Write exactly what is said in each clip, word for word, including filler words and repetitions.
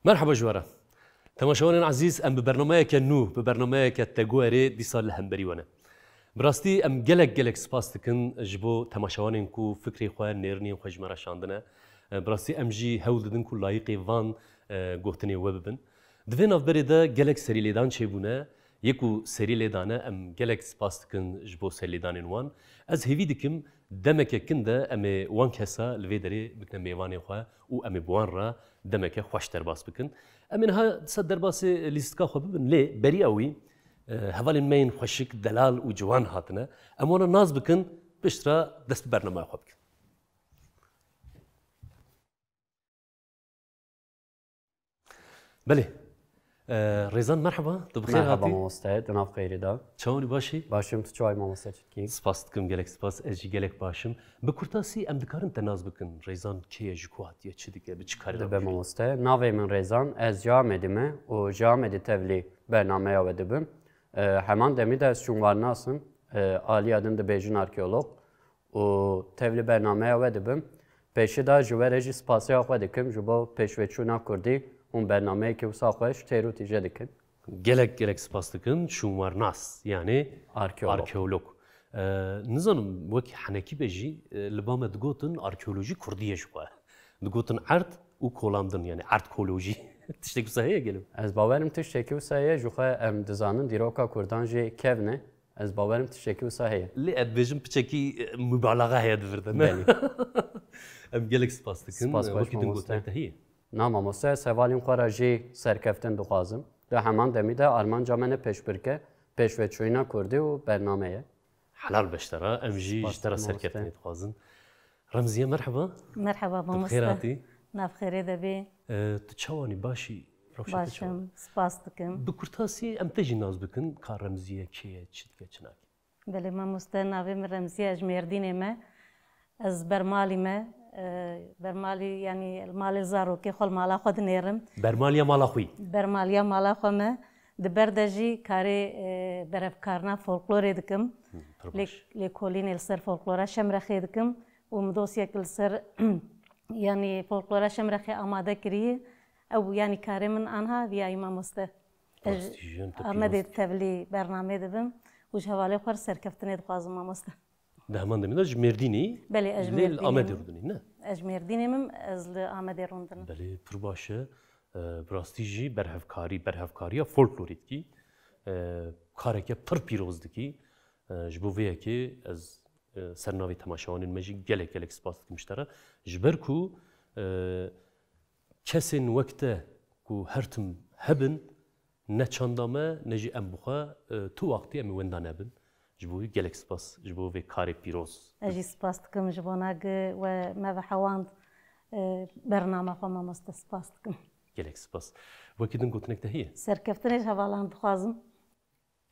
Merhaba ji we re. Temaşevanên ezîz, em bi bernameyeke nû, bi bernameyeke Teguerê dîsa li hemberî we ne. Bi rastî em gelek gelek spas dikin ji bo temaşevanên ku fikrê xwe, nêrînên xwe ji me re şandine. E, bi rastî em jî hewl didin ku layîqê van, e, gotinê we bibin. Di vê navberê de gelek serîlêdan çêbûne. Yê ku serî lê dane, em gelek spas dikin ji bo serlêdanên wan. Ez hêvî dikim demeke kin de em ê wan kesa li vê derê bikine mêvanê xwe û em ê bi wan re demeke xweş derbas bikin. Em ê niha disa derbasê lîstika xwe bibin, lê beriya wî, e, hevalên me yên xweşik, delal û ciwan hatine. Em wana nas bikin, piştre dest bi bernameya xwe bikin. Belê. E, Rêzan, merheba. Tu bi xêr Merhaba hatî. Mamoste, tu nav xêrê de. Çawanî, başî? Başim, tu çawanî mamoste, çi dikî? Spas dikim, gelek spas. Ez jî gelek başim. Bi kurtasî em dikarin te nas bikin. Rêzan kê ye, ji ku hatiye, çi dike, bi çi karî re Dibe bişî? Mamoste. Navê min Rêzan, ez ji Amedî me û ji Amedî tevlî bernameya we dibim. E, heman demî de ez şûnwarnas im. E, aliya din dibêjin arkeolog. û tevlî bernameya we dibim. Pêşî de ji we re jî spasiya xwe dikim ji bo pêşveçûna kurdî hûn bernameyekî wisa xweş têr û tîje dikin. Gelek gelek spas dikin, şûnwarnas, yanî Arkeolog. Arkeolog. E, nizanim, wekî henekî be jî, e, li ba me digotin arkeolojî kurdî ye ji xwe. Digotin erd û kolandin, yanî erdkolojî. Tiştekî wisa heye gelê? Ez bawerim tiştekî wisa heye, ji xwe em dizanin dîroka kurdan jî kevn e. Ez bawerim tiştekî wisa heye. Lê ez dibêjim piçekî, e, mubalaxa heye di vir de, ne? Belê. Em gelek spas dikin. Spas, e, baş wekî din mamoste. Gotinek te heye. Na mamoste, ez hevalên xwe re jî serkeftin dixwazim. Di heman demî de armanca me ne pêşbirke, pêşveçûyîna kurdî û bername ye. Helal be ji te re, em jî Spas ji te re mamoste. Serkeftinê dixwazin. Remziye, merheba. Merheba, Tu bi mamoste. Xêr hatî. Nav xêrê de bê. E, tu çawanî, başî? Rewşa te çawa? Başim, spas dikim. Bi kurtasî em te jî nas bikin, ka Remziye kê ye, çi dike, çi nake? Belê mamoste, navê min Remziye, ez ji Mêrdînê me. Ez bermalî me. E, bermalî, yanî malê zarokê xwe, li mala xwe dinêrim. Bermaliya mala xwe yî? Bermaliya mala xwe me. Di ber de jî karê, e, berevkarina folklorê dikim. Hı, pir Lê-, baş. Lêkolînê li ser folklora Şemrexê dikim û min dosyek li ser, yanî folklora Şemrexê amade kirî. Ew, yanî karê min anha viyayî mamoste. Ez Rastî jî em te Amedê pîroz tevlî bernamê dibim û ji hevalê xwe re serkeftinê dixwazim mamoste. Di heman demê de ji Mêrdînê Belê, ez ji lê li Mêrdînê Amedê me. Rûdinî, ne? Ez ji Mêrdînê me, ez li Amedê rûndinim. Belê, pir baş e. E, bi rastî jî berhevkarî, berhevkariya folklorê dikî. E, kareke pir pîroz dikî. E, ji bo vê yekê ez, e, ser navê temaşevanên me jî gelek gelek spas dikim ji te re. Ji ber ku, e, kesên wek te ku her tim hebin, ne çanda me, ne jî em bi xwe, e, tu wextî em ê wenda nebin. Ji bo wî gelek spas, ji bo vê karê pîroz. Ez jî spas dikim ji bona gi we me ve hewand, e, bernama xwe mamoste, spas dikim. Gelek spas. Wekî din gotinek te heye? Serkeftinê ji hevalan dixwazim.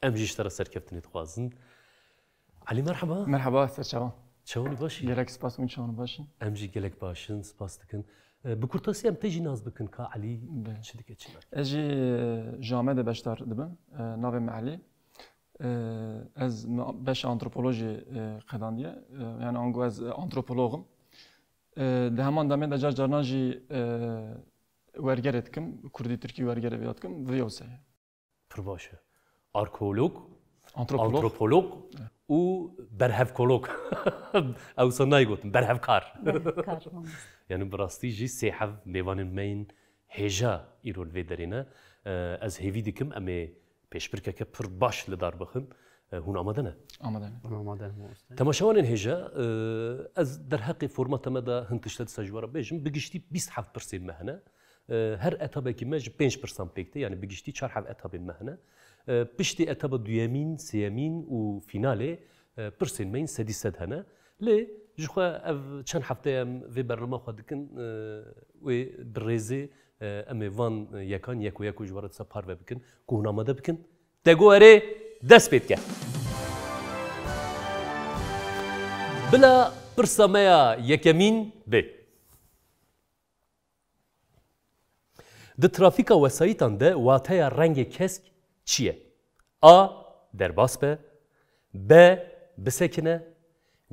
Em jî ji te re serkeftinê dixwazin. Elî, merheba. Merheba, ser çavan. Çawanî, başî? Gelek spas, hûn çawan, başî? Em jî gelek baş in, spas dikin. E, bi kurtasî em te jî nas bikin, ka Elî Be. Çi dike, çi nake? Ez jî, e, ji Amedê beşdar dibim. E, navê min Elî. E, ez me-, beşa antropolojiyê, e, qedandiye. E, yani ango ez, e, antropolog im. E, di heman demê de car carnan jî, e, wergerê dikim, kurdî, tirkî wergerê vêya dikim, vê yewseye. Pir baş e. Arkeolog, Antropolog. Antropolog û berhevkolog. Ew wisa nayê gotin, berhevkar. Berhevkar, mamoste. Yani bi rastî jî sê hev mêvanên me yên hêja îro li vê derê ne. E, ez hêvî dikim em ê pêşbirkeke pir baş li dar bixin. E, hûn amade ne? Amade ne. Hûn amade ne, mamoste. Temaşevanên hêja, e, ez derheqê formata me de hin tişte disa ji we re bêjim. Bi giştî bîst heft pirsên me hene. E, her etabekî me ji pênc pirsan pêk tê, yani bi giştî çar hev etabên me hene. E, piştî etaba duyemîn, sêyemîn û fînalê, e, pirsên me yên sedî sed hene. Lê ji xwe ev çend hefte em vê bernama xwe dikin, e, wê bi rêzê, e, em ê van yekan yeko yeko ji we re disa parve bikin, ku hûn amade bikin. Teguerê dest pê dike. Bila pirsa me ya yekemîn bê. Di trafîka wesayîtan de wateya rengê kesk çi ye? A. Derbas be. B. Bisekine.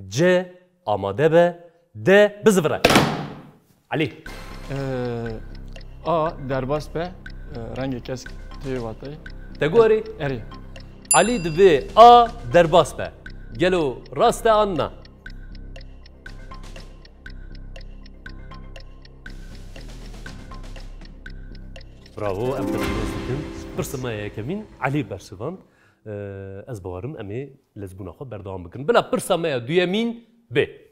C. Amade be. D. Bizivire. Elî. Ee, A derbas be, e, rengê kesk tê vatayê. Te gorî? Erê. Elî divê A derbas be. Gelo rast e an na? Bravo, em te pîroz dikin. Pirsa me ya yekemîn, Elî bersivand. Ee, ez bawerim em ê lezbûna xwe berdewam bikin. Bila pirsa me ya duyemîn bê.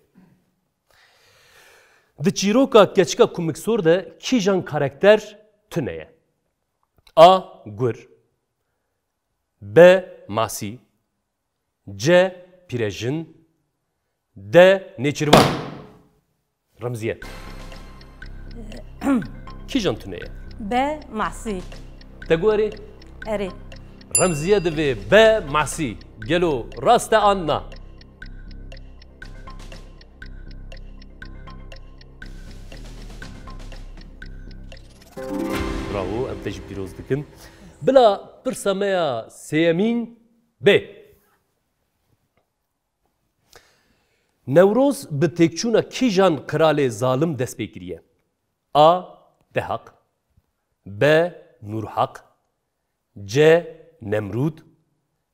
Di çîroka Keçika Kumiksor de kîjan karakter tune ye? A. Gur. B. Masî. C. Pîrejin. D. Nêçîrvan. Remziye. Kîjan tune ye? B. Masî. Te gorî? Erê. Remziye divê B. Masî. Gelo rast e an na? Bravo, em te jî pîroz dikin. Bila pirsa me ya sêyemîn bê. Newroz bi têkçûna kîjan qiralê zalim dest pê kiriye? A. Dehaq. B. Nûrhaq. C. Nemrûd.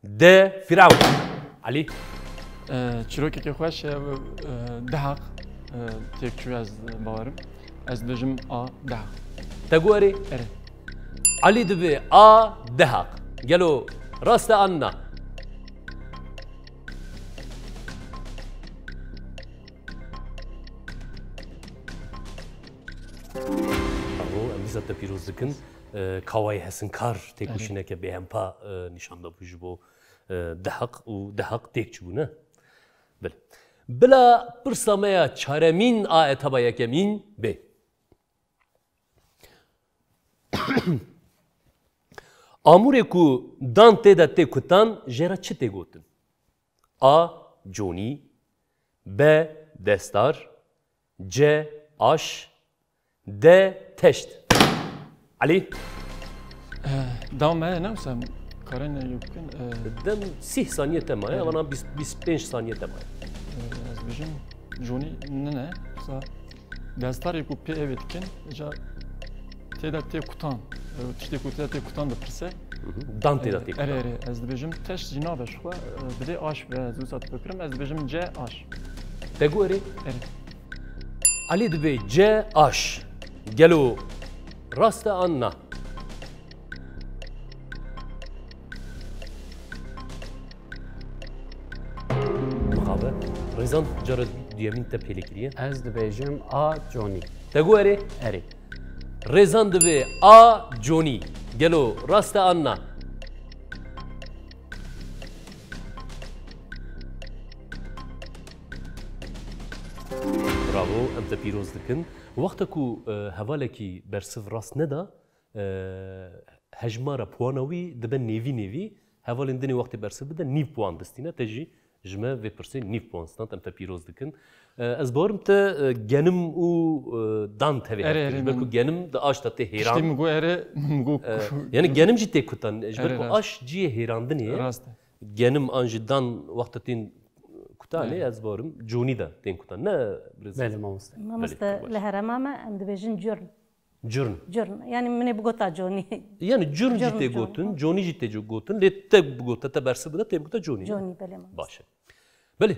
D. Firawn. Elî. E, çîrokekê xweş e, e, Dehaq e, têk çû ez bawerim. Ez dibêjim A, Dehaq. Te gorî? Erê. Elî divê A, Dehaq. Gelo rast e an na? Bravo, em dîsa te pîroz dikin. E, Kawayê Hesinkar têkoşîneke bêhempa e, nîşan dabû ji bo e, Dehaq û Dehaq têk çûbû, ne? Belê. Bila pirsa me ya çaremîn a etaba yekemîn bê. Amûrê ku dan tê de tê kutan jê re çi tê gotin? A. Conî. B. Destar. C. Aş. D. Teşt. Elî. Eh, Da me ne wisa karine yukin. Eh, Dem sîh saniye te maye, vana bîst, bîst pênc saniye te maye. Eh, ez dibêjim Johnny nine. Wisa destarê ku pê evê dikin, ca tê de tê kutan. Eh, tiştê ku tê de tê kutan dipirse. Dan tê de tê kutan. Erê, erê. Ez dibêjim teşt jî nabe ji xwe. Eh, divê aş be, ez wisa difikirim. Ez dibêjim C aş. Te got erê? Erê. Elî divê C aş. Gelo rast e an na? Mixabe. Rêzan cara duyemîn te pêlê kiriye. Ez dibêjim A Johnny. Te got erê? Erê. Rêzan divê A Johnny. Gelo rast e an na? Bravo, em te pîroz dikin. Wexta ku e, hevalekî bersiv rast neda, e, hejmara puana wî dibe nêvî nêvî. Hevalên din ê wextê bersiv bide nîv puan distîne. Te jî ji me vê pirsê nîv puan stand, em te pîroz dikin. E, ez bawerim te e, genim û e, dan tevê Erê, hev kir. erê, Ji ber ku min- genim di aş de tê Piştî hêran. min got erê, min got E, yani genim jî tê kutan. Ji ber Erê, ku rast. Aş cihê hêrandinê ye. Rast e. Genim an jî dan wexta tên kutanê, Evet. ez bawerim Johnny de tên kutan. Ne birêz? Belê mamoste. Mamoste Belê, baş. Li herêma me em dibêjin curn. Curn. Curn. Yani min ê bigota Johnny. Yani curn jî Curn, tê curn. gotin, Johnny jî tê gotin. Lê te bigota, te bersiv bide, tê bigota Johnny. Johnny, belê mamoste. Baş e. Belê.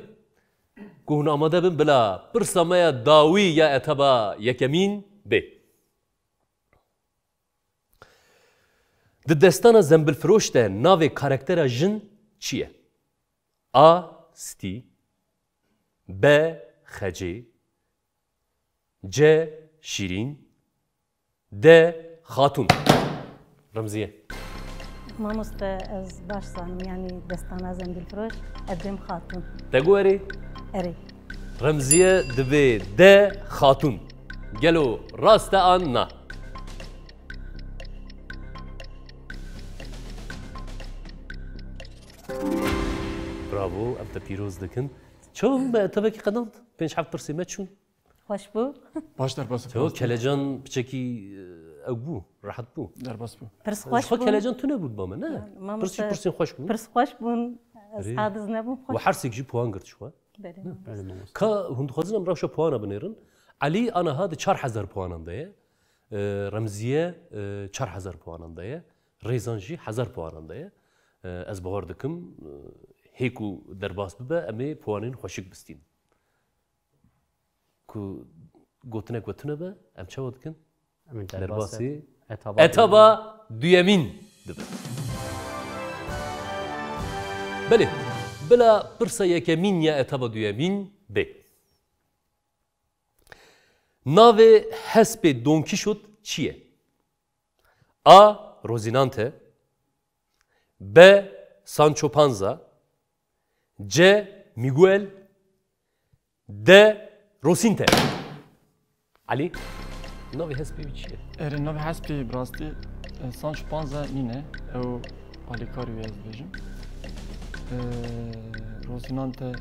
Ku hûn amade bin bila pirsa me ya dawî ya etaba yekemîn bê. Di destana Zembilfiroş de navê karaktera jin çi ye? A. Stî. B. Xecê. C. Şîrîn. D. Xatûn. Remziye. Mamoste, ez baş zanim, yani destana Zembilfiroş, ez dibêm Xatûn. Te got erê? Erê. Remziye divê D. Xatûn. Gelo rast e an na? Bravo, em te pîroz dikin. Çawa bû me tevekî qedand? Pênc heft pirsê me çûn. Xweş bû. Baş derbas. Çawa kelecan piçekî e, ew bû, rehet bû. Derbas bû. Pirs Ji xweş xwe bûn. Kelecan tune bû ba me, ne? Mamoste, Pirsî pirsên xweş bûn. Pirs xweş bûn. Ez Erê. hadiz nebûm We xweş. Her sêk jî puan girt ji xwe. Belê. Belê mamoste. Ka hûn dixwazin em rewşa puana binêrin. Elî aniha di çar hezar puanan de ye. E, Remziye, e, çar hezar puanan de ye. Rêzan jî hezar puanan de ye. E, ez bawer dikim, e, hê ku derbas bibe, em ê puanên xweşik bistînin. Ku gotinek we tune be, em çawa dikin? Em ê derbasî derbasî etaba etaba duyemîn dibin. Belê, bila pirsa yekemîn ya etaba duyemîn bê. Navê hespê Don Kîşot çi ye? A. Rozinante. B. Sancho Panza. C. Miguel. D. Rosinte. Elî, navê hespê wî çi ye? Erê, navê hespê bi rastî, e, Sancho Panza nîne. Ew alîkarî wî ez dibêjim. E, Rosinante,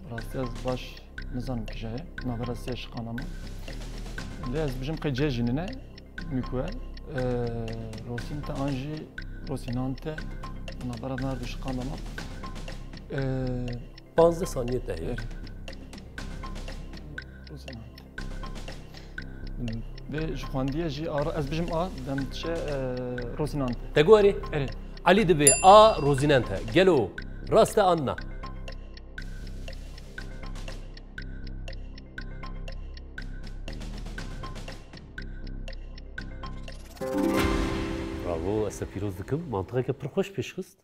bi rastî ez baş nizanim kîja ye. Navbera sê şiqan ama. Lê ez dibêjim qey C jî nîne. Miguel, e, Rosinte an jî Rosinante. Navbera vana du şiqan ama. E, Panzdeh saniye te heye. Erê. Rosinante. Vê ji xwendiye jî ara, ez bijim A, dem diçe, e, Rosinante. Te got erê? Erê. Elî dibê A Rosinante. Gelo rast e an na? Bravo, ez te pîroz dikim. Mantiqeke pir xweş pêş xist.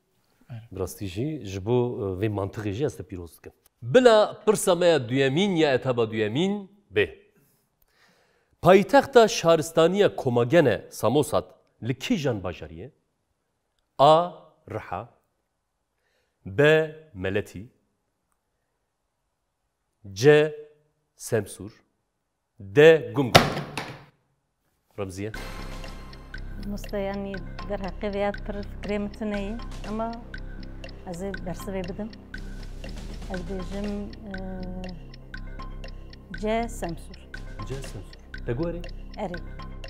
Erê. Bi rastî jî ji bo, e, vê mantiqê jî ez te pîroz dikim. Bila pirsa me ya duyemîn ya etaba duyemîn bê. Paytexta şaristaniya Komagene Samosat li kîjan bajarî ye? A. Riha. B. Meletî. C. Semsûr. D. Gumgum. Remziye. Mamoste, yanî derheqê vê ya pir fikrê min tune ye, ama ez ê bersivê bidim. Ez dibêjim, e, C. Semsûr. C. Semsûr. Te got erê? Erê.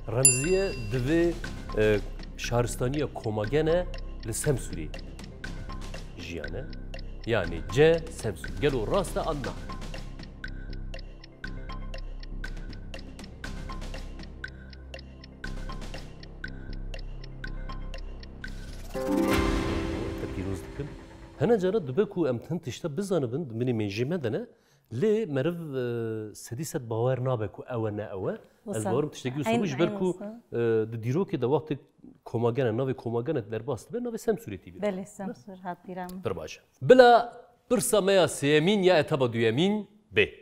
Remziye divê, e, şaristaniya Komagene li Semsûrê jiyane. Yanî C. Semsûr. Gelo rast e an na? Te pîroz dikim. Hene cara dibe ku em hin tişta bizanibin, di binê mêjê me de ne, lê meriv, e, sedî sed bawer nabe ku ew e ne ew e. Ez bawerim tiştekî wisa bû, ji ber ku, e, di dîrokê de wextê Komagene, navê Komagene derbas dibe, navê Semsûrê tî bîra. Belê, Semsûr hat bîra min. Pir baş e. Bila pirsa me ya sêyemîn ya etaba duyemîn bê.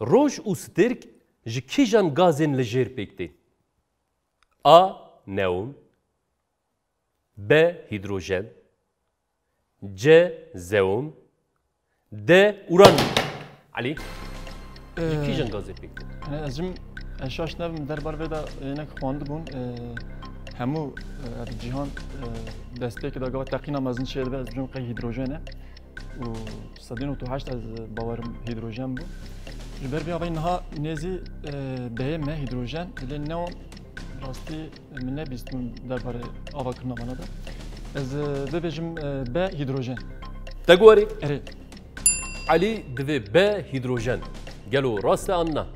Roj û stêrk ji kîjan gazên li jêr pêk tên? A. Neon. B. Hîdrojen. C. Xeon. D. Uranyum. Elî, ji Ee, kîjan gazê pêk tên? Yanî ez jim, ez şaş nebim, derbar vê de, e, hinek xwendibûn, e, hemû, e, ev cîhan, e, destpêkê de gava teqîna mezin çêdibe, ez bijim qey hîdrojen e. Û sedî nod û heşt ez bawerim hîdrojen bû. Ji ber vê avayî niha nêzî, e, deyê me hîdrojen, lê neon rastî min nebîstibûn derbarê ava kirina vana de. Ez, e, bibêjim, e, B hîdrojen. Te got erê? Erê. Elî divê B hîdrojen. Gelo rast e an na?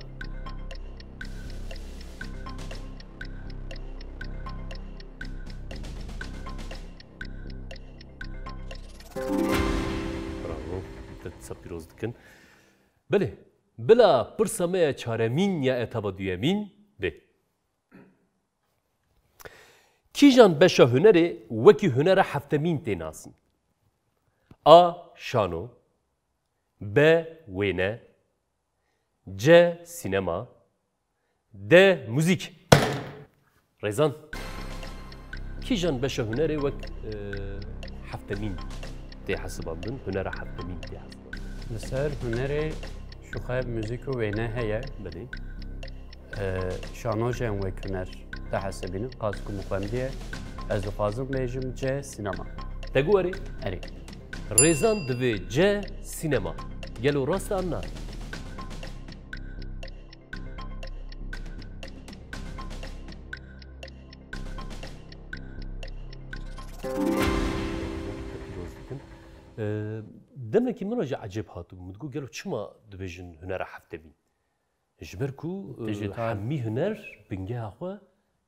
Bravo. Te dîsa pîroz dikin. Belê. Bila pirsa me ya çaremîn ya etaba duyemîn bê. Kîjan beşa hunerê wekî hunera heftemîn tê nasîn? A. Şano. B. Wêne. C. Sînema. D. Muzîk. Rêzan, kîjan beşa hunerê wek, e, heftemîn tê hesibandin, hunera heftemîn tê hesibandin? Li ser hunerê şûxev muzîk û wêne heye. Belê. E, şano jî em wek huner te hesibînin, qas ku min xwendiye. Ez dixwazim bêjim C, sînema. Te got erê? Erê. Rêzan divê C, sînema. Gelo rast e an na? Pîroz dikin. E, demekî min re jî ecêb hatibû. Min digot, gelo çima dibêjin hunera heftemîn? Ji ber ku, e, hemî huner bingeha xwe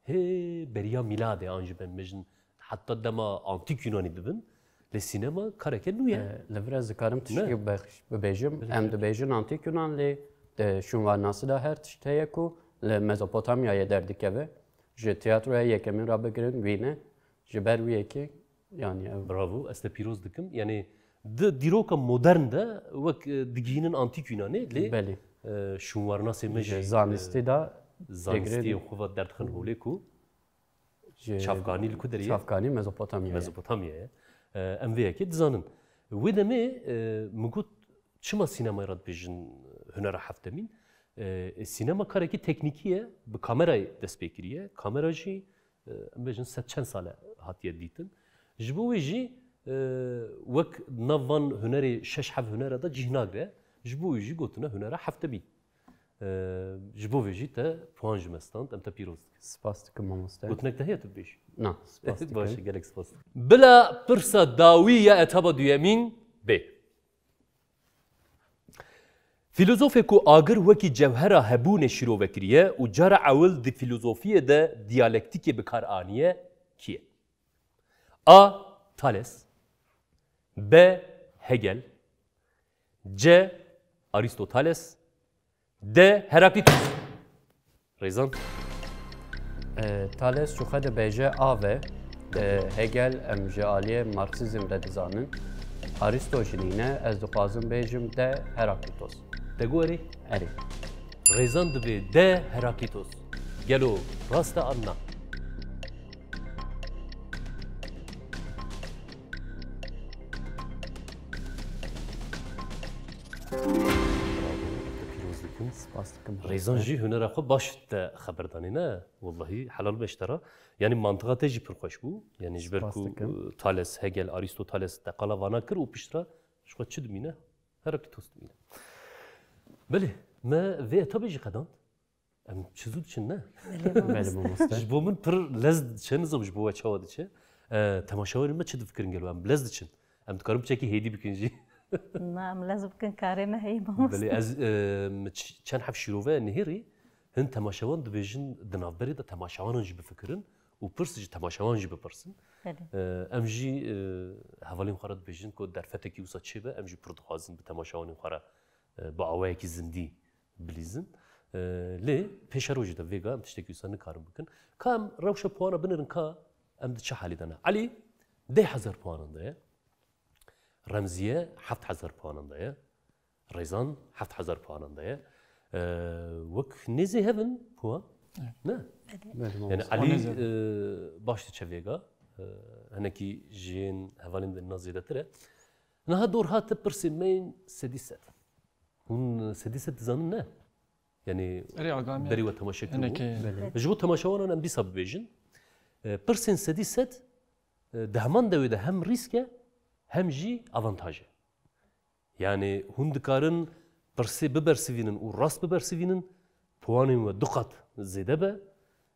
hê beriya mîladê an jî ben bêjin heta dema antîk Yunanî dibin, lê sînema kareke nû ye. E, li vir ez dikarim tiştekî bibêjim. Em dibêjin antîk Yunan lê, e, şûnwarnasî de her tişt heye ku li Mezopotamyayê derdikeve. Ji tiyatroya yekemîn re bigirin wî ne. Ji ber wî yekê, yanî ev Bravo, ez te pîroz dikim. Yanî di dîroka modern de wek, e, digihînin antîk Yunanê, lê, Belê. e, şûnwarnasê me Ji jî, zanistî e, de zanistiyê xwe ve derdixin holê ku ji çavkanî li ku derê ye? Çavkanî Mezopotamya ye. Mezopotamya ye. E, em vê yekê dizanin. Wê demê, e, min got, çima sînemayê re dibêjin hunera heftemîn? E, e, sînema karekî teknîkî ye, bi kamerayê dest pê kiriye. Kamera jî, e, em bêjin sed çend sale hatiye dîtin. Ji bo wê jî, e, wek nav van hunerê şeş heft hunera de cih nagre. Ji bo wê jî gotine hunera heftemîn. E, ji bo vê jî te puan ji me stand, em te pîroz dikin. Spas dikim mamoste. Gotinek te heye tu bibêjî? Na, spas dikim. Baş e, gelek spas dikim. Bila pirsa dawî ya etaba duyemîn bê. Fîlozofê ku agir wekî cewhera hebûnê şîrove kiriye û cara ewil di fîlozofiyê de diyalektîkê bi kar aniye kî ye? A. Thales. B. Hegel. C. Aristoteles. D. Heraklitos. Rêzan. E, Thales ji xwe dibêje av e. E, Hegel em ji aliyê Marksîzm de dizanin. Aristo jî nîne, ez dixwazim bêjim D. Heraklitos. Te got erê? Erê. Rêzan dibê D. Heraklitos. Gelo rast e an na? Bravo, te pîroz dikim. Spas dikim. Rêzan jî hunera xwe baş te xeber danê, ne? Wellahî helal be ji te re. Yanî mantiqa te jî pir xweş bû. Yanî ji ber Spas ku, dikim. e, Thales, Hegel, Aristoteles te qala vana kir û piştre ji xwe çi dimîne? Heraklitos dimîne. Belê, me vê etabê jî qedand. Em çi zû diçin, ne? Belê, mamoste. Belê, mamoste. Ji bo min pir lez diçe, nizam ji bo we çawa diçe. E, temaşevanên me çi difikirin gelo? Em bi lez diçin. Em dikarin piçekî hêdî bikin jî. Na, em lez bikin, karê me heye, mamoste. Belê, ez, e, mi ç-, çend heft şîrove nihêrî, hin temaşevan dibêjin, di navberê de temaşevanan jî bifikirin û pirs ji temaşevan jî bipirsin. Belê. E, em jî, e, hevalên xwe re dibêjin ku derfetekî wisa çêbe, em jî pir dixwazin bi temaşevanên xwe re, e, bi awayekî zindî bilîzin. E, lê pêşerojê de vêga em tiştekî wisa nikarin bikin. Ka em rewşa puana binirin ka em di çi halî de ne? Elî deh hezar puanan de ye. Remziye heft hezar puanan de ye. Rêzan heft hezar puanan de ye. E, wek nêzê hev in puan? Evet. Ne? Belê. Belê, Yani mamoste. Elî, Puan nêzê. e, baş diçe vêga. E, hinekî jiyên hevalên de na zêdetir e. Niha dor hate pirsên me yên sedî sed. Hûn sedî sed dizanin, ne? Yani Erê, agam ya. Berî we temaşe kiribû. Hinekî. Belê. Ji bo temaşewanan em dîsa bibêjin. E, pirsên sedî sed, e, di heman dewê de hem rîsk e, hem jî avantaj e. Yani hûn dikarin pirsê bibersivînin û rast bibersivînin, puanên we du qat zêde be,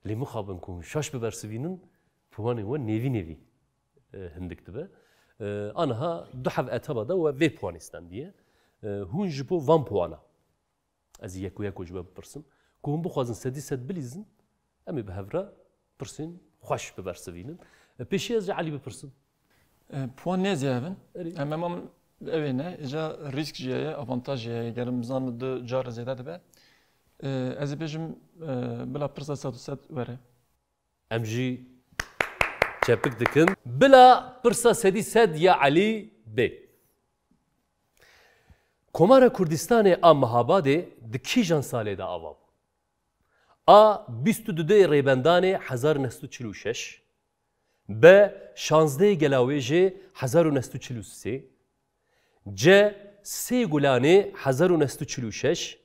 lê mixabin ku hûn şaş bibersivînin, puanên we nêvî nêvî, e, hindik dibe. E, aniha du hev etaba de we vê puanê stendiye. E, hûn ji bo van puana, ez ê yek û yek ji we bipirsim, ku hûn bixwazin sedî sed bilîzin, em ê bi hev re pirsên xweş bibersivînin. E, pêşî ez ji Elî bipirsim. E, puan nêzê hev in. Erê. Em, em, em, ew ê ne, îca rîsk jî heye, avantaj jî heye. Gerim bizan du car zêde dibe. E, ez ê bêjim, e, bila pirsa sed û sed were. Em jî çepik dikin. Bila pirsa sedî sed ya Elî bê. Komara Kurdistanê a Mehabadê di kîjan salê de ava bû? A. Bîst û duduyê Rêbendanê hezar û neh sed û çil û şeş. B. Şazdehê Gelawêjê hezar û neh sed û çil û sê. C. Sê Gulanê hezar û neh sed û çil û şeş.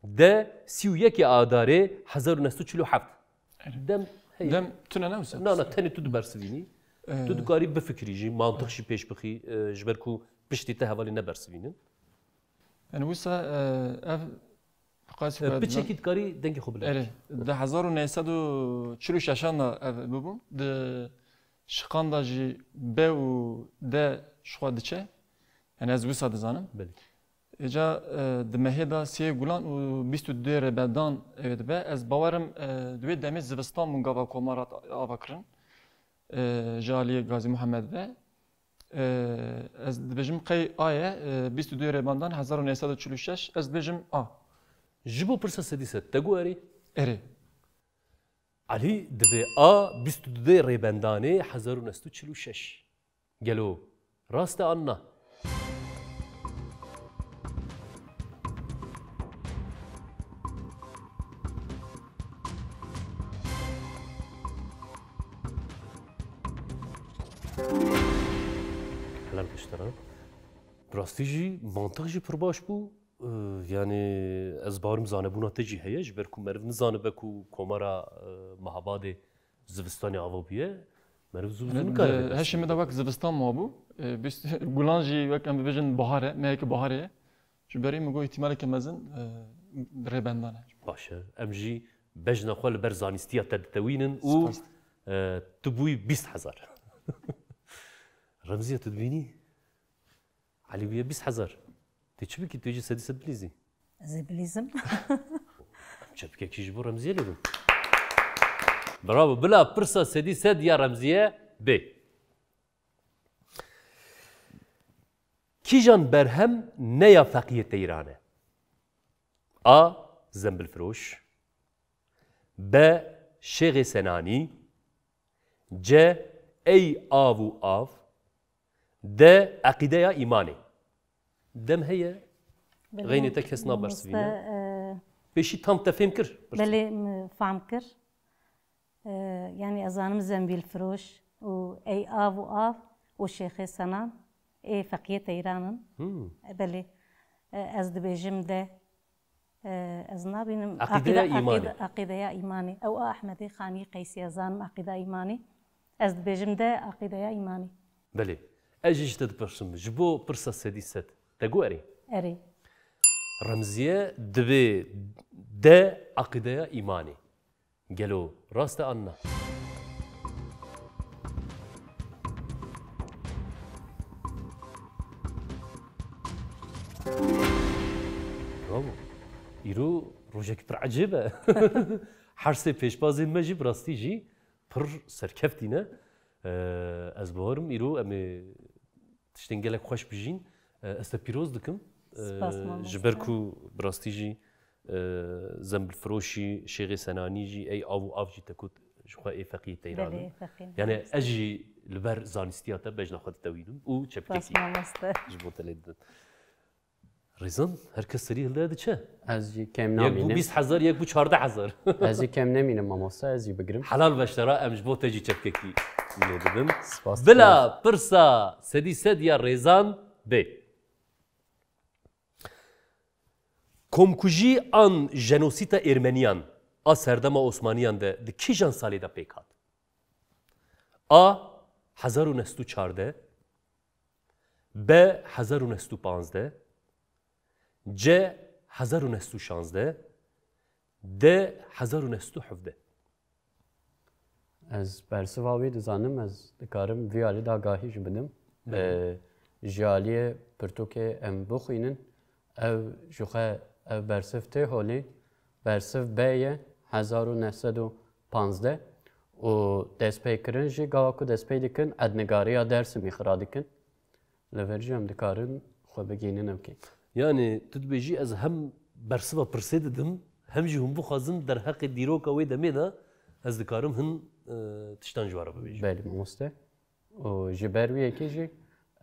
D. Sî û yekê Adarê hezar û neh sed û çil û heft. Erê. Dem heye. Dem tune ne wisa? Na, na, tenê tu dibersivînî. Ee. Tu dikarî bifikirî jî, mantiq jî pêş bixî, e, ji ber ku piştî te hevalên nebersivînin. Yani wisa, e, ev qas E, ku piçekî dikarî dengê xwe bilê. Erê, di hezar û neh sed û çil û şeşan de ev bibû. Di şiqan de jî B û D ji xwe diçe. Yani ez wisa dizanim. Belê. Vêca, e, di mehê de sê gulan û bîst û du rêbendan, e, dibe. Ez bawerim, e, di wê demê zivistan bûn gava komara ava kirin. E, ji aliyê Gazî Muhammed ve. E, ez dibêjim qey a ye, e, bîst û du rêbendan hezar û neh sed û çil û şeş, ez dibêjim a. Ji bo pirsa sedî sed, te got erê? Erê. Elî, divê a bîst û du rêbendanê hezar û neh sed û çil û şeş. Gelo rast e an na? Helal be ji te re. Bi rastî jî mantiq jî pir baş bû. Ee, yani ez bawerim zanebûna te jî heye, ji ber ku meriv nizanibe ku komara, e, Mehabadê zivistanê ava bûye, meriv zû zû Yani nikare di vê hişê min de destê wek zivistan mabû. E, bîst, gulan jî wek em bibêjin bahar e, meheke baharê ye. Ji berî min got îhtimaleke mezin, e, rêbendan e. Baş e. Em jî bejna xwe li ber zanîstiya te ditewînin û, Spas. e, tu bûyî bîst hezar. Remziye, tu dibînî? Elî bûye bîst hezar. Tê çi bikî? Tu jî sedî sed bilîzî. Ez ê bilîzim. Çepkekî ji bo Remziye lê bin. Bravo. Bila pirsa sedî sed ya Remziye bê. Kîjan berhem ne ya Feqiyê Teyran e? A. Zembilfiroş. B. Şêxê Senanî. C. Ey av û av. D. Eqîdeya îmanê. Dem heye. Belê, Xeynê te kes nabersivîne. Mamoste, e, Pêşî tam te fêm kir? Belê, min fam kir. E, yani ez zanim Zembîlfiroş û Ey av û av û Şêxê Senan ê Feqiyê Teyran in. Hmm. E, belê. E, ez dibêjim de, e, ez nabînim. Eqîdeya îmanê. Eqîde-, eqîdeya îmanê. Ew a Ehmedê Xanî Qeysî, ez zanim eqîda îmanê. Ez dibêjim de eqîdeya îmanê. Belê. Ez jî ji te dipirsim, ji bo pirsa sedî sed, te got erê? Erê. Remziye divê de eqîdeya îmanê. Gelo rast e an na? Bravo. Îro rojekî pir ecêb e. Her sê pêşbazên me jî bi rastî jî pir serkeftî ne. Eee, ez bawerim îro em ê tiştên gelek xweş bijîn. Eee, ez te pîroz dikim. Eee, Spas, mamoste. Ji ber ku bi rastî jî, eee, Zembilfiroşî, Şêxê Senanî jî, Ey av û av jî te got ji xwe ê Feqiyê Teyran in. Belê, ê Feqiyê. Yani ez jî li ber zanîstiya te bejna xwe ditewînim û çepkekî Spas, mamoste. Ji bo te lê didin. Rêzan, her kes serî hilde diçe. Ez jî kêm Yek bû namînim. Bîst hezar, yek bû çardeh hezar. Ez jî kêm nemînim mamoste, ez jî bigirim. Helal be ji te re, em ji bo te jî çepkekî lê dibin. Spas, Bila spas. Pirsa sedî sed ya Rêzan bê. Komkujî an jenosîta Êrmeniyan a serdema Osmaniyan de di kîjan salê de pêk hat? A. Hezar û neh sed û çardeh. B. Hezar û neh sed û panzdeh. C. Hezar û neh sed û şazdeh. D. Hezar û neh sed û hevdeh. Ez bersiva wî dizanim, ez dikarim vî alî de agahî jî bidim. Belê. Ee, ji aliyê pirtûkê em bixwînin, ew ji xwe ev bersiv tê holî, bersiv B ye, hezar û neh sed û panzdeh û destpêkirin jî gava ku destpê dikin, erdnigariya Dersimî xira dikin. Li vir jî em dikarin xwe bigihînin evkê. Yani tu dibêjî ez hem bersiva pirsê didim, hem jî hûn bixwazin derheqê dîroka wê demê de ez dikarim hin, e, tiştan ji we re bibêjim. Belê mamoste. Û ji ber wî yekê jî,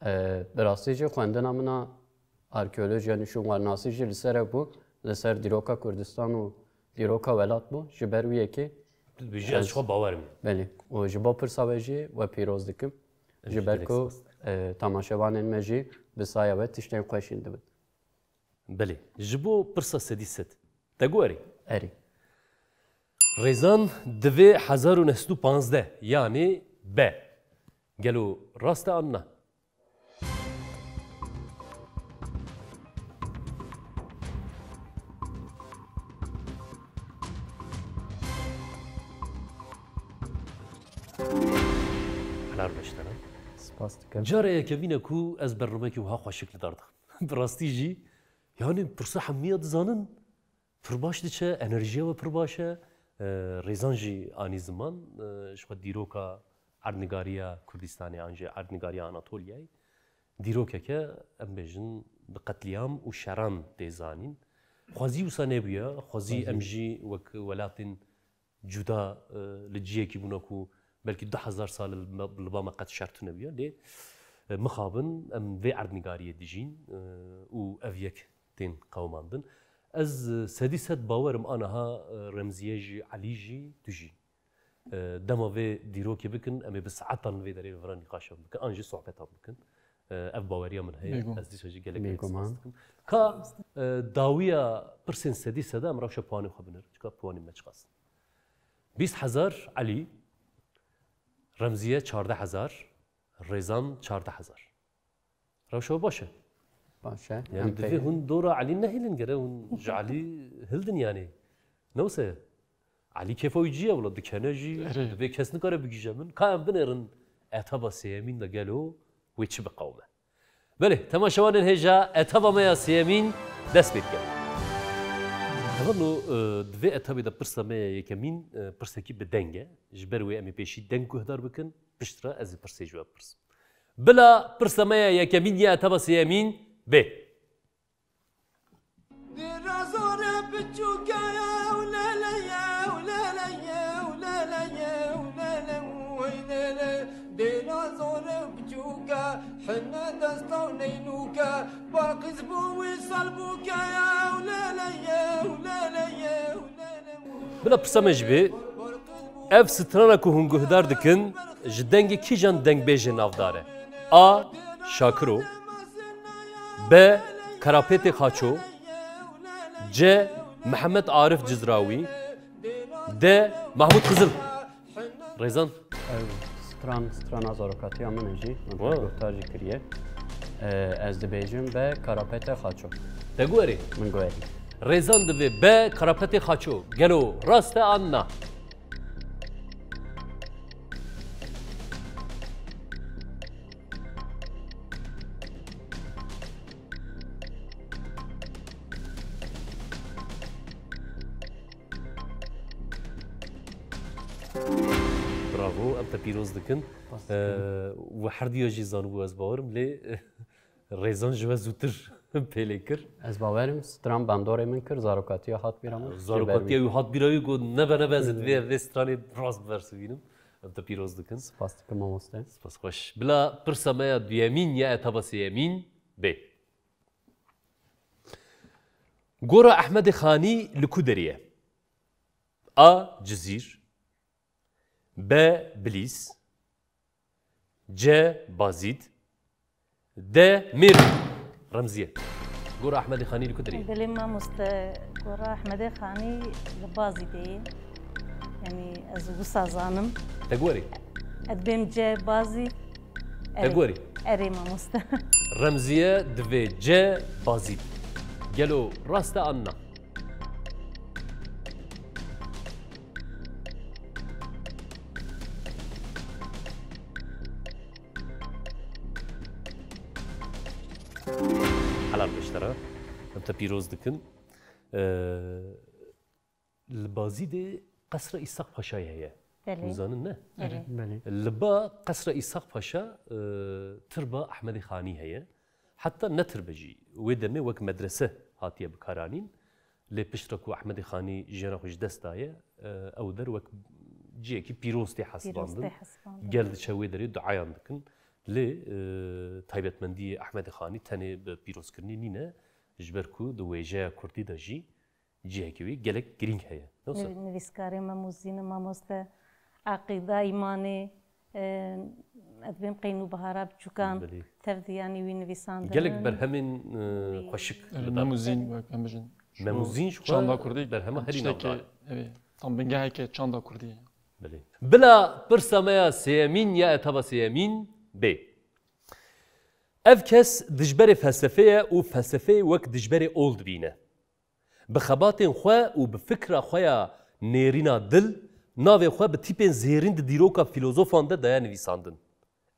e, bi rastî jî xwendina min a arkeolojî, yanî şûnwarnasî jî li ser ev bû, li ser dîroka Kurdistan û dîroka welat bû. Ji ber wî yekê Tu dibêjî ez ji xwe bawer im. Belê. Û ji bo pirsa we jî we pîroz dikim. Em Ji jî ber gelek ku, spas dikin. E, temaşevanên me jî bi saya we tiştên xweş jî dibin. Belê. Ji bo pirsa sedî sed. Te got erê? Erê. Rêzan divê hezar û neh sed û panzdeh, yanî B. Gelo rast e an na? Helal be ji te re. Spas dikim. Cara yekemîn e ku ez bernameyekî wiha xweşik li dar dixim. Bi rastî jî Yani pirsa hemiya dizanin, pir baş diçe, enerjiya we pir baş e. E, Rêzan jî anî ziman, e, ji xwe dîroka erdnigariya Kurdistanê an jî erdnigariya Anatolyayê dîrokeke, em bêjin, bi qetlîam û şeran tê zanîn. Xwezî wisa nebûye, xwezî Xwezî. em jî wek welatên cuda, e, li ciyekî bûne ku belkî du hezar sal li me, li ba me qet şer tune bûye. Lê, e, mixabin em vê erdnigariyê dijîn, e, û ev yek tên qewimandin. Ez, e, sedî sed bawerim aniha, e, Remziye jî, Elî jî, tu jî. E, dema vê dîrokê bikin, em ê bi saetan li vê derê li vir nîqaşan bikin, an jî sohbetan bikin. E, ev baweriya min heye, Bêguman. ez dîsa jî gelek gelek Bêguman. spas dikim. Ka, e, dawiya pirsên sedî seda em rewşa piwanê xwe binêrin, çika piwanê me çiqas in. Bîst hezar Elî, Remziye çardeh hezar, Rêzan çardeh hezar. Rewşa baş e. Baş e. Yani Em divê peyvê. hûn dora Elî nehêlin, gere hûn ji Elî hildin yani. Ne wisa ye? Elî kêfa wî cî ye wila, dikene jî, Erê. divê kes nikare bigihîje min. Ka em binêrin etaba sêyemîn de gelo wê çi biqewime? Belê, temaşevanên hêja, etaba me ya sêyemîn dest pê dike. Hevalno, e, di vê etabê de pirsa me ya yekemîn, e, pirsekî bi deng e. Ji ber wê em ê pêşî deng guhdar bikin, piştre ez ê pirsê ji we bipirsim. Bila pirsa me ya yekemîn ya etaba sêyemîn bê. Dêra zor e biçûk e, ew lele ye, ew lele ye, ew lele ye, ew lele, oy lele. Dêra zor e biçûk e, hine desta û neynûk e, ba qiz bû wî sal bûk e, ew lele ye, ew lele ye, ew lele. Bila pirsa me jî bê, ev strana ku hûn guhdar dikin, ji dengê kîjan dengbêjê navdar e? A. Şakiro. B. Karapêtê Xaço. C. Mihemed Arif Cizrawî. D. Mahmud Qizil. Rêzan. Ev stran, strana zarokatiya min e jî, min Wow. guhdar jî kiriye. E, ez dibêjim B. Karapêtê Xaço. Te guherî? Min guherî. Rêzan divê B. Karapêtê Xaço. Gelo rast e an na? Bravo, em te pîroz dikin. Spas dikim. Ee, we herdiya jî zanibû, ez bawerim, lê Rêzan ji we zûtir pê lê kir. Ez bawerim, stran bandorê min kir, zarokatiya hat bîra min. Zarokatiya wî hat bîra wî, got, nebe nebe, ez ê divê vê stranê rast bibersivînim. Em te pîroz dikin. Spas dikim, mamoste. Spas xweş. Bila pirsa me ya duyemîn ya etaba sêyemîn bê. Gora Ehmedê Xanî li ku derê ye? A. Cizîr. B. Bilîs. C. Bazîd. D. Mêrû. Remziye. Gora Ehmedê Xanî li ku derê ye? Belê mamoste, gora Ehmedê Xanî li Bazîdê ye. Yanî ez wisa zanim. Te guherî? Ez bêm C. Bazîd. Te Erê. guherî? Erê mamoste. Remziye divê C. Bazîd. Gelo rast e an na? Helal be ji te re. Em te pîroz dikin. Ee, li Bazîdê Qesra Îshak Paşayê heye. Belê. Hûn zanin ne? Belê. Belê. Li ba Qesra Îshak Paşa, e, tirba Ehmedê Xanî heye. Heta ne tirbe jî. Wê demê wek medrese hatiye bikaranîn. Lê piştre ku Ehmedê Xanî jiyana xwe ji dest daye, e, ew der wek ciyekî pîroz tê Pîroz hesibandin. tê hesibandin. Gel diçe wê derê duayan dikin. Lê, e, taybetmendiyê Ehmedê Xanî tenê bi pîrozkirinê nîne, ji ber ku di wêjeya kurdî de jî cihekî wî gelek girîng heye. Ne wisa? Nivî-, nivîskarê me Mûzîn e mamoste, Eqîda, Îmanê, e, ez bêm Qeynûbihara Biçûkan, Belê. tev diyanî wî nivîsandin. Gelek berhemên, e, Wî xweşik Erê, li dar. Memûzîn, wek em bijin. Memûzîn ji xwe Çanda Kurdî berhema herî tiştekî, navdar e. Evê, tam bingeheke çanda Kurdî ye. Belê. Bila pirsa me ya sêyemîn ya etaba sêyemîn bê. Ev kes dijberê felsefê ye û felsefeyê wek dijberê ol dibîne. Bi xebatên xwe û bi fikra xwe ya nêrîna dil, navê xwe bi tîpên zêrîn di dîroka fîlozofan de daye nivîsandin.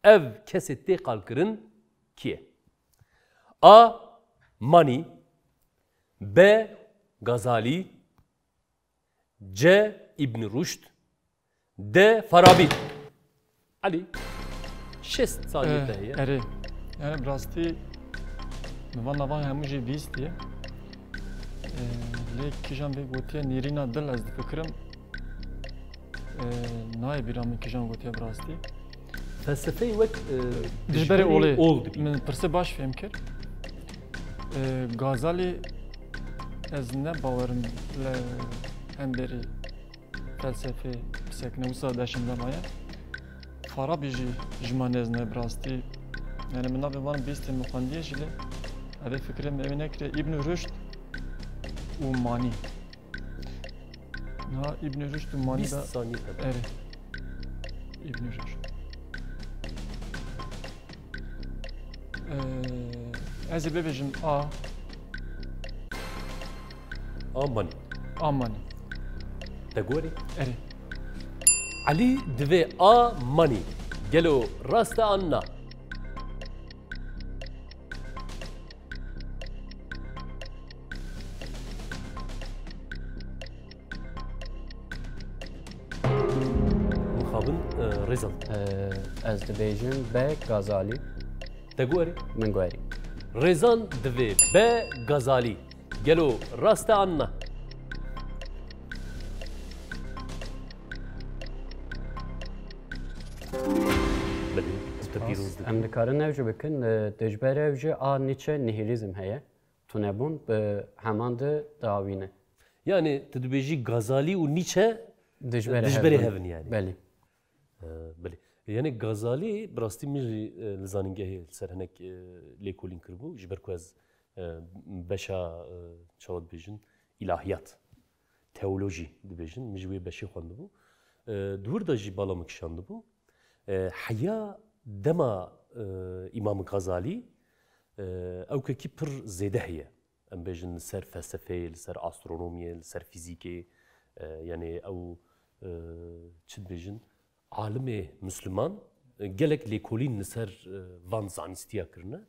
Ev kesê tê qalkirin kî ye? A. Mani. B. Gazalî. C. Îbn Ruşd. D. Farabî. Elî, şêst saniyê Eh, te heye. Erê. Yani bi rastî min van navan hemû jî bihîstiye. Eh, lê kîjan vê gotiye nêrîna dil ez difikirim. Eh, nayê bîra min kîjan gotiye bi rastî. Felsefeyê wek, e, Dijberê dijberê olê. Ol dibî. Min pirsê baş fêm kir. Eh, Gazalî ez ne bawerim li hemberî felsefê bisekine wisa deşim de maye. Farabî jî ji me nêz ne bi rastî. Yani min navê van bîstên min xwendiye jî lê evê fikrê min ewê nekiriye. Îbn Ruşd û Manî. Niha Îbn Ruşd û Manî bîst de saniyê te. Erê. Îbn Ruşd. Ee, ez ê bibêjim A. A Manî. A Manî. Te gorî? Erê. Elî divê A Manî. Gelo rast e an na? Mixabin, e, Rêzan. Ee, ez dibêjim B Gazalî. Te guherî? Min guherî. Rêzan divê B Gazalî. Gelo rast e an na? Belê, ez te pîroz dikim. Em dikarin ew jî bikin, e, dijber ew jî a Nietzsche nihilîzm heye. Tunebûn bi heman de diawîne. Yani, tu dibêjî Gazalî û Nietzsche dijberê hev bin yani. Belê. E, belê. Yani Gazalî, bi rastî min jî, e, li zanîngehê li ser hinek, e, lêkolîn kiribû. Ji ber ku ez, e, beşa, e, çawa dibêjin, îlahiyat, teolojî dibêjin, min ji wê beşê xwendibû. E, di wir de jî bala min kişandibû. E, heya dema, e, Îmam Gazalî, e, ewkekî pir zêde heye. Em bêjin li ser felsefeyê, li ser astronomiyê, li ser fîzîkê, e, yani ew, e, çi dibêjin, alimê Misliman, e, gelek lêkolîn li ser, e, van zanistiya kirine.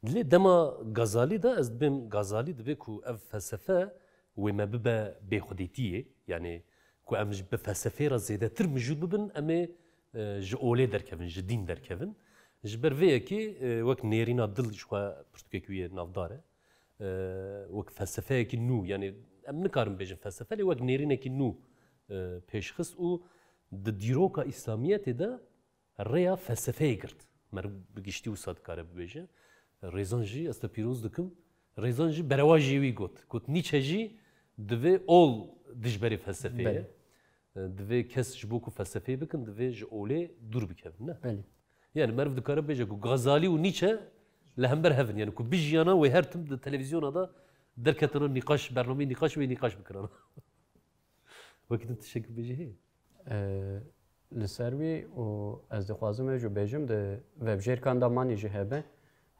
Lê dema Gazalî de, ez dibêm Gazalî dibê ku ev felsefe wê me bibe bêxwedêtiyê, yani ku em ji bi felsefeyê re zêdetir mijûl bibin, em ê, e, ji olê derkevin, ji dîn derkevin. Ji ber vê yekê, e, wek nêrîna dil ji xwe pirtûkekî wî yê navdar e. E, wek felsefeyekî nû, yani em nikarin bêjin felsefe, lê wek nêrînekî nû, e, pêş xist û di dîroka Îslamiyetê de rêya felsefeyê girt. Meriv bi giştî wisa dikare bibêje. Rêzan jî, ez te pîroz dikim, Rêzan jî berewajê wî got. Got, Nietzsche jî divê ol dijberê felsefê ye. Belê. E, divê kes ji bo ku felsefeyê bikin, divê ji olê dûr bikevin, ne? Belê. Yani meriv dikare bêje ku Gazalî û Nietzsche li hember hev in. Yani ku bijiyana wê her tim di televîzyona de derketana nîqaş, bernameyê nîqaş wê nîqaş bikirana. Wekî tu tiştekî bêjî heye? Ee, Li ser wî û ez dixwazim ew jî bêjim, di vebjêrkan de manî jî hebe,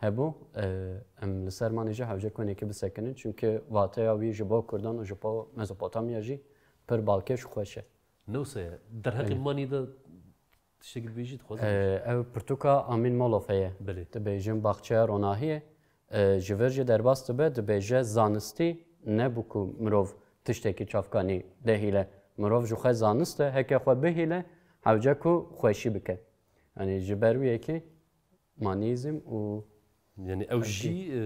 hebû, ee, em li ser manî jî hewce konekî bisekinin. Çimkî vateya wî ji bo Kurdan û ji bo Mezopotamya jî pir balkêş û xweş e. Ne wisa ye. Derheqê Belê. Manî de tiştekî dibêjî dixwazim Ee, bêjim. Ew pirtûka Amîn Molof heye. Belê. Dibêjin Baxçeya Ronahiyê. E, ji vir jî derbas dibe, dibêje, zanistî nebû ku mirov tiştekî çavkanî dehîle. Mirov ji xwe zanist e, heke xwe bihîle, hewce ku xweşî bike. Yani ji ber wî yekê manîzm û Yani ew jî, e,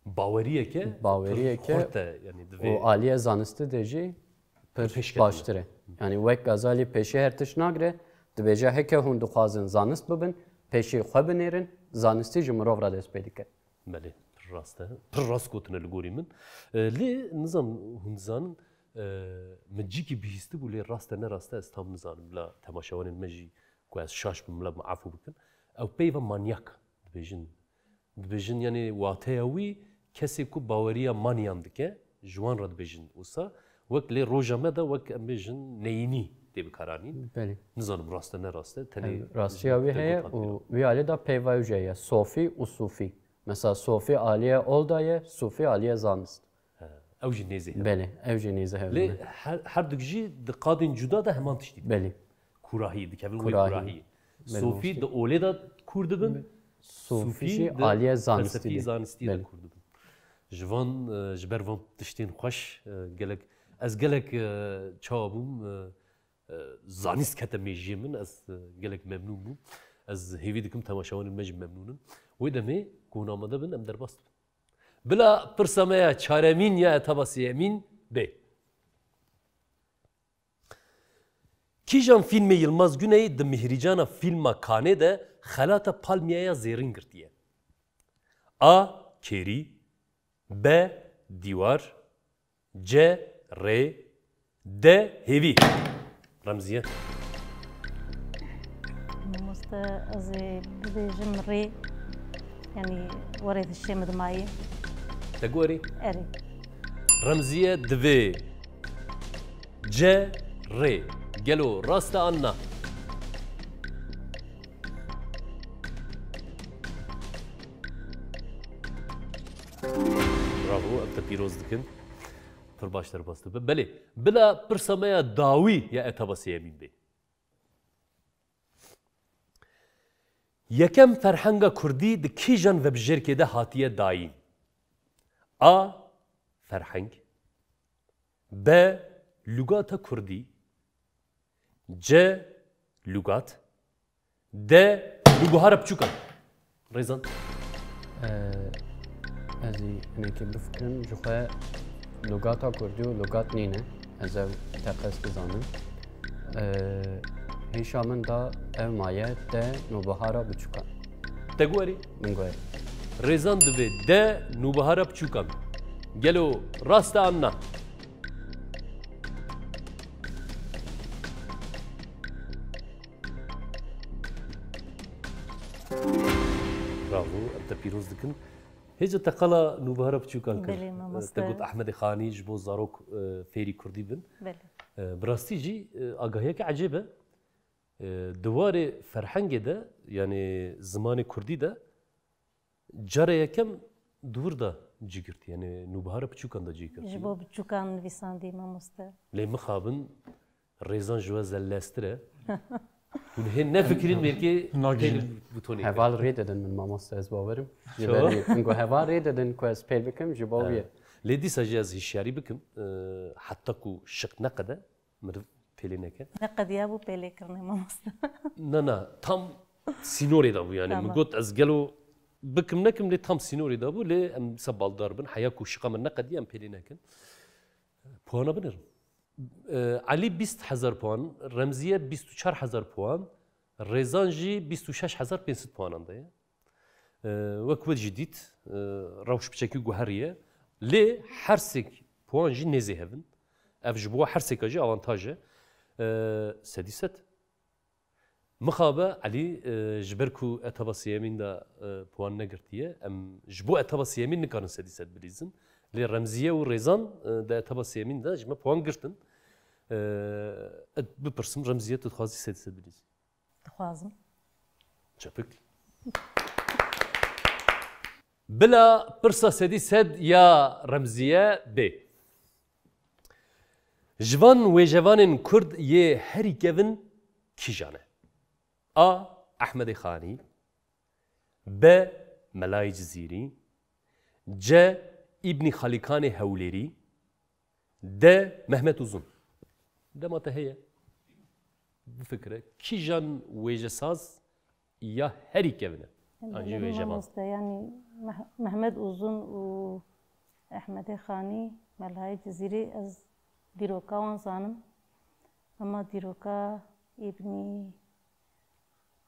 baweriyeke Baweriyeke pir xurt e, yani divê û aliyê zanistî de jî pir pêşketine. Baştir e. Yani wek Gazalî pêşî her tişt nagire, dibêje heke hûn dixwazin zanist bibin, pêşî xwe binêrin, zanistî ji mirov re dest pê dike. Belê, pir rast e. Pir rast gotine li gorî min. E, lê nizam hûn dizanin, e, min cîkî bihîstibû, lê rast e ne rast e, ez tam nizanim. Bila temaşevanên me jî ku ez şaş bim, bila min efû bikin. Ew peyva manyak dibêjin. Dibêjin, yani wateya wî kesê ku baweriya maniyan dike, ji wan re dibêjin wisa. Wek lê roja me de wek em bêjin neyînî tê bikaranîn. Belê. Nizanim rast e ne rast e. Tenê Em, rastiya wî heye û wî alî de peyva ew jî heye. Sofî û sûfî. Mesela sofî aliyê ol de ye, sûfî aliyê zanist. He, ew jî nêzî hev in. Belê, ew jî nêzî hev in. Lê her, her du jî di qadên cuda de heman tiştî dibin. Belê. Kûrahî, dikevin wê Kûrahî. Kûrahî. Belê, Sofî rast. Di olê de kûr dibin. Sûfî Sûfî jî di aliyê zanistî felsefî de. Zanistî de Belê. Kûr dibin. Ji van, e, ji ber van tiştên xweş, e, gelek, ez gelek, e, çawa bûm, e, e, zanîst kete mêjiyê min, ez, e, gelek memnûn bûm. Ez hêvî dikim temaşevanên me jî memnûn in. Wê demê ku hûn amade bin, em derbas dibin. Bila pirsa me ya çaremîn ya etaba sêyemîn bê. Kîjan fîlmê Yilmaz Güney di mihrîcana fîlma Kanê de xelata Palmiyaya Zêrîn girtiye? A. Kêrî. B. Dîwar. C. Rê. D. Hêvî. Remziye. Mamoste, ez ê bibêjim rê. Yanî, werê dişê min dimayî. Te gorî? Erê. Remziye divê C. Rê. Gelo rast e an na? Bravo, em te pîroz dikin. Pir baş derbas dibe. Belê, bila pirsa me ya dawî ya etaba sêyemîn bê. Yekem ferhenga kurdî di kîjan vebijêrkê de hatiye dayîn? A. Ferheng. B. Lugata kurdî. C. Lugat. D. Nûbihara biçûkan. Rêzan. Ee, ez ê hinekî bifikirim, ji xwe lugata kurdî û lugat nîne. Ez ev teqez dizanim. Ee, hêşa min da ev maye de nûbihara biçûkan. Te guherî? Min guherî. Rêzan divê de nûbihara biçûkan. Gelo rast e an na? Bravo, em te pîroz dikin. Hêca te qala nûbihara biçûkan kir. Belê, mamoste. Te got Ehmedê Xanî ji bo zarok, e, fêrî kurdî bin. Belê. E, bi rastî jî, e, agahiyeke ecêb e. E, di warê ferhengê de, yanî zimanê kurdî de, cara yekem di wir de cî girt, yanî nûbihara biçûkan de cî girt. Ji bo biçûkan nivîsandî, mamoste. Lê mixabin, Rêzan ji we zellestir e. Hûn hê nefikirîn, belkî Nagihîn. Têlî butonê. Heval rê didin min, mamoste, ez bawerim. Ji Çawa? Berî min got heval rê didin ku ez pêl bikim, ji bo wî ye. Evet. Lê dîsa jî ez hişyarî bikim, e, heta ku şiq neqede, meriv pêlê neke. Neqediya bû pêlê kirine, mamoste. Na, na, tam sînorê de bû yani. Tamam. Min got ez gelo bikim nekim, lê tam sînorê de bû, lê em dîsa baldar bin. Heya ku şiqa min neqediye, em pêlê nekin. Puana binêrim. E, Elî bîst hezar puan, Remziye bîst û çar hezar puan, Rêzan jî bîst û şeş hezar pênc sed puanan de ye. E, wek we jî dît, e, rewş piçekî guheriye. Lê her sêk puan jî nêzê hev in. Ev ji bo her sêka jî avantaj e. E, sedî sed. Mixabe Elî, e, ji ber ku etaba sêyemîn de, e, puan negirtiye, em ji bo etaba sêyemîn nikarin sedî sed bilîzin. Lê Remziye û Rêzan, e, di etaba sêyemîn de ji me puan girtin. E, ez bipirsim, Remziye, tu dixwazî sedî sed bilîzî? Dixwazim. Çepik. Bila pirsa sedî sed ya Remziye bê. Ji van wêjevanên kurd yê herî kevin kîjan e? A. Ehmedê Xanî. B. Melayê Cizîrî. C. Îbnî Xalîkanê Hewlêrî. D. Mehmet Uzun. Dema te heye. Bifikire. Kîjan wêjesaz ya herî kevin e? An jî Belê, wêjevan. Mamoste, yanî Meh-, Mehmet Uzun û Ehmedê Xanî, Melayê Cizîrî, ez dîroka wan zanim. Ama dîroka Îbnî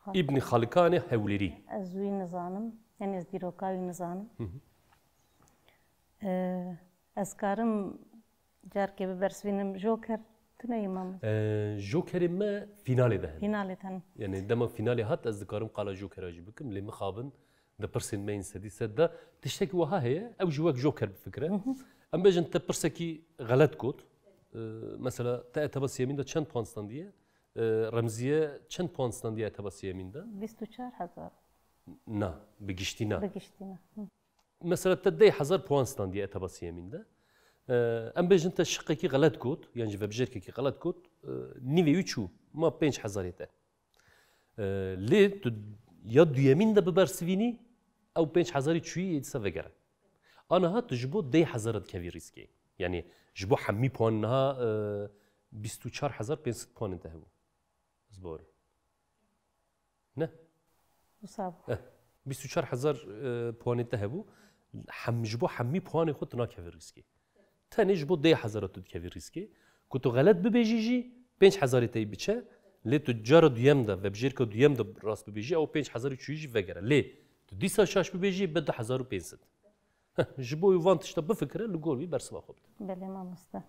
Xal- Îbnî Xalikanê Hewlêrî. Ez wî nizanim. Yanî ez dîroka wî nizanim. Hı hı. Ee, ez karim carkê bibersivînim, Joker tune ye, mamoste? Ee, Jokerê me fînalê de hene. Fînalê de hene. Yani dema fînalê hat, ez dikarim qala Jokera jî bikim, lê mixabin di pirsên me yên sedî sed de tiştekî wiha heye, ew jî wek Joker bifikire. Hı hı. Em bêjin te pirsekî xelet got. Ee, mesela te etaba sêyemîn de çend puan standiye? Ee, Remziye çend puan standiye etaba sêyemîn de? Bîst û çar hezar. Na, bi giştî na. Bi giştî na. Hı. Mesela te deh hezar puan standiye etaba sêyemîn de. Ee, em bêjin te şiqekî xelet got, yan jî vebijêrkekî xelet got, e, nîvê wî çû, ma pênc hezarê te. E, lê tu ya duyemîn de bibersivînî, ew pênc hezarî çûyî yê dîsa vegere. Aniha tu ji bo deh hezara dikevî rîskê. Yanî ji bo hemî puan niha, e, bîst û çar hezar pênc sed puanên te hebû. Ez bawerim. Ne? Wisa bû. Eh, bîst û çar hezar, e, puanê te hebû. Hem, ji bo hemî puanê xwe tu nakevî rîskê. Tenê ji bo deh hezara tu dikevî rîskê. Ku tu xelet bibêjî jî pênc hezarê te yî biçe. Lê tu cara duyem de, vebijêrka duyem de rast bibêjî, ew pênc hezarê çûyî jî vegere. Lê tu dîsa şaş bibêjî, be du hezar û pênc sed. Heh, ji bo wî van tişta bifikire, li gor wî bersiva xwe bide. Belê mamoste.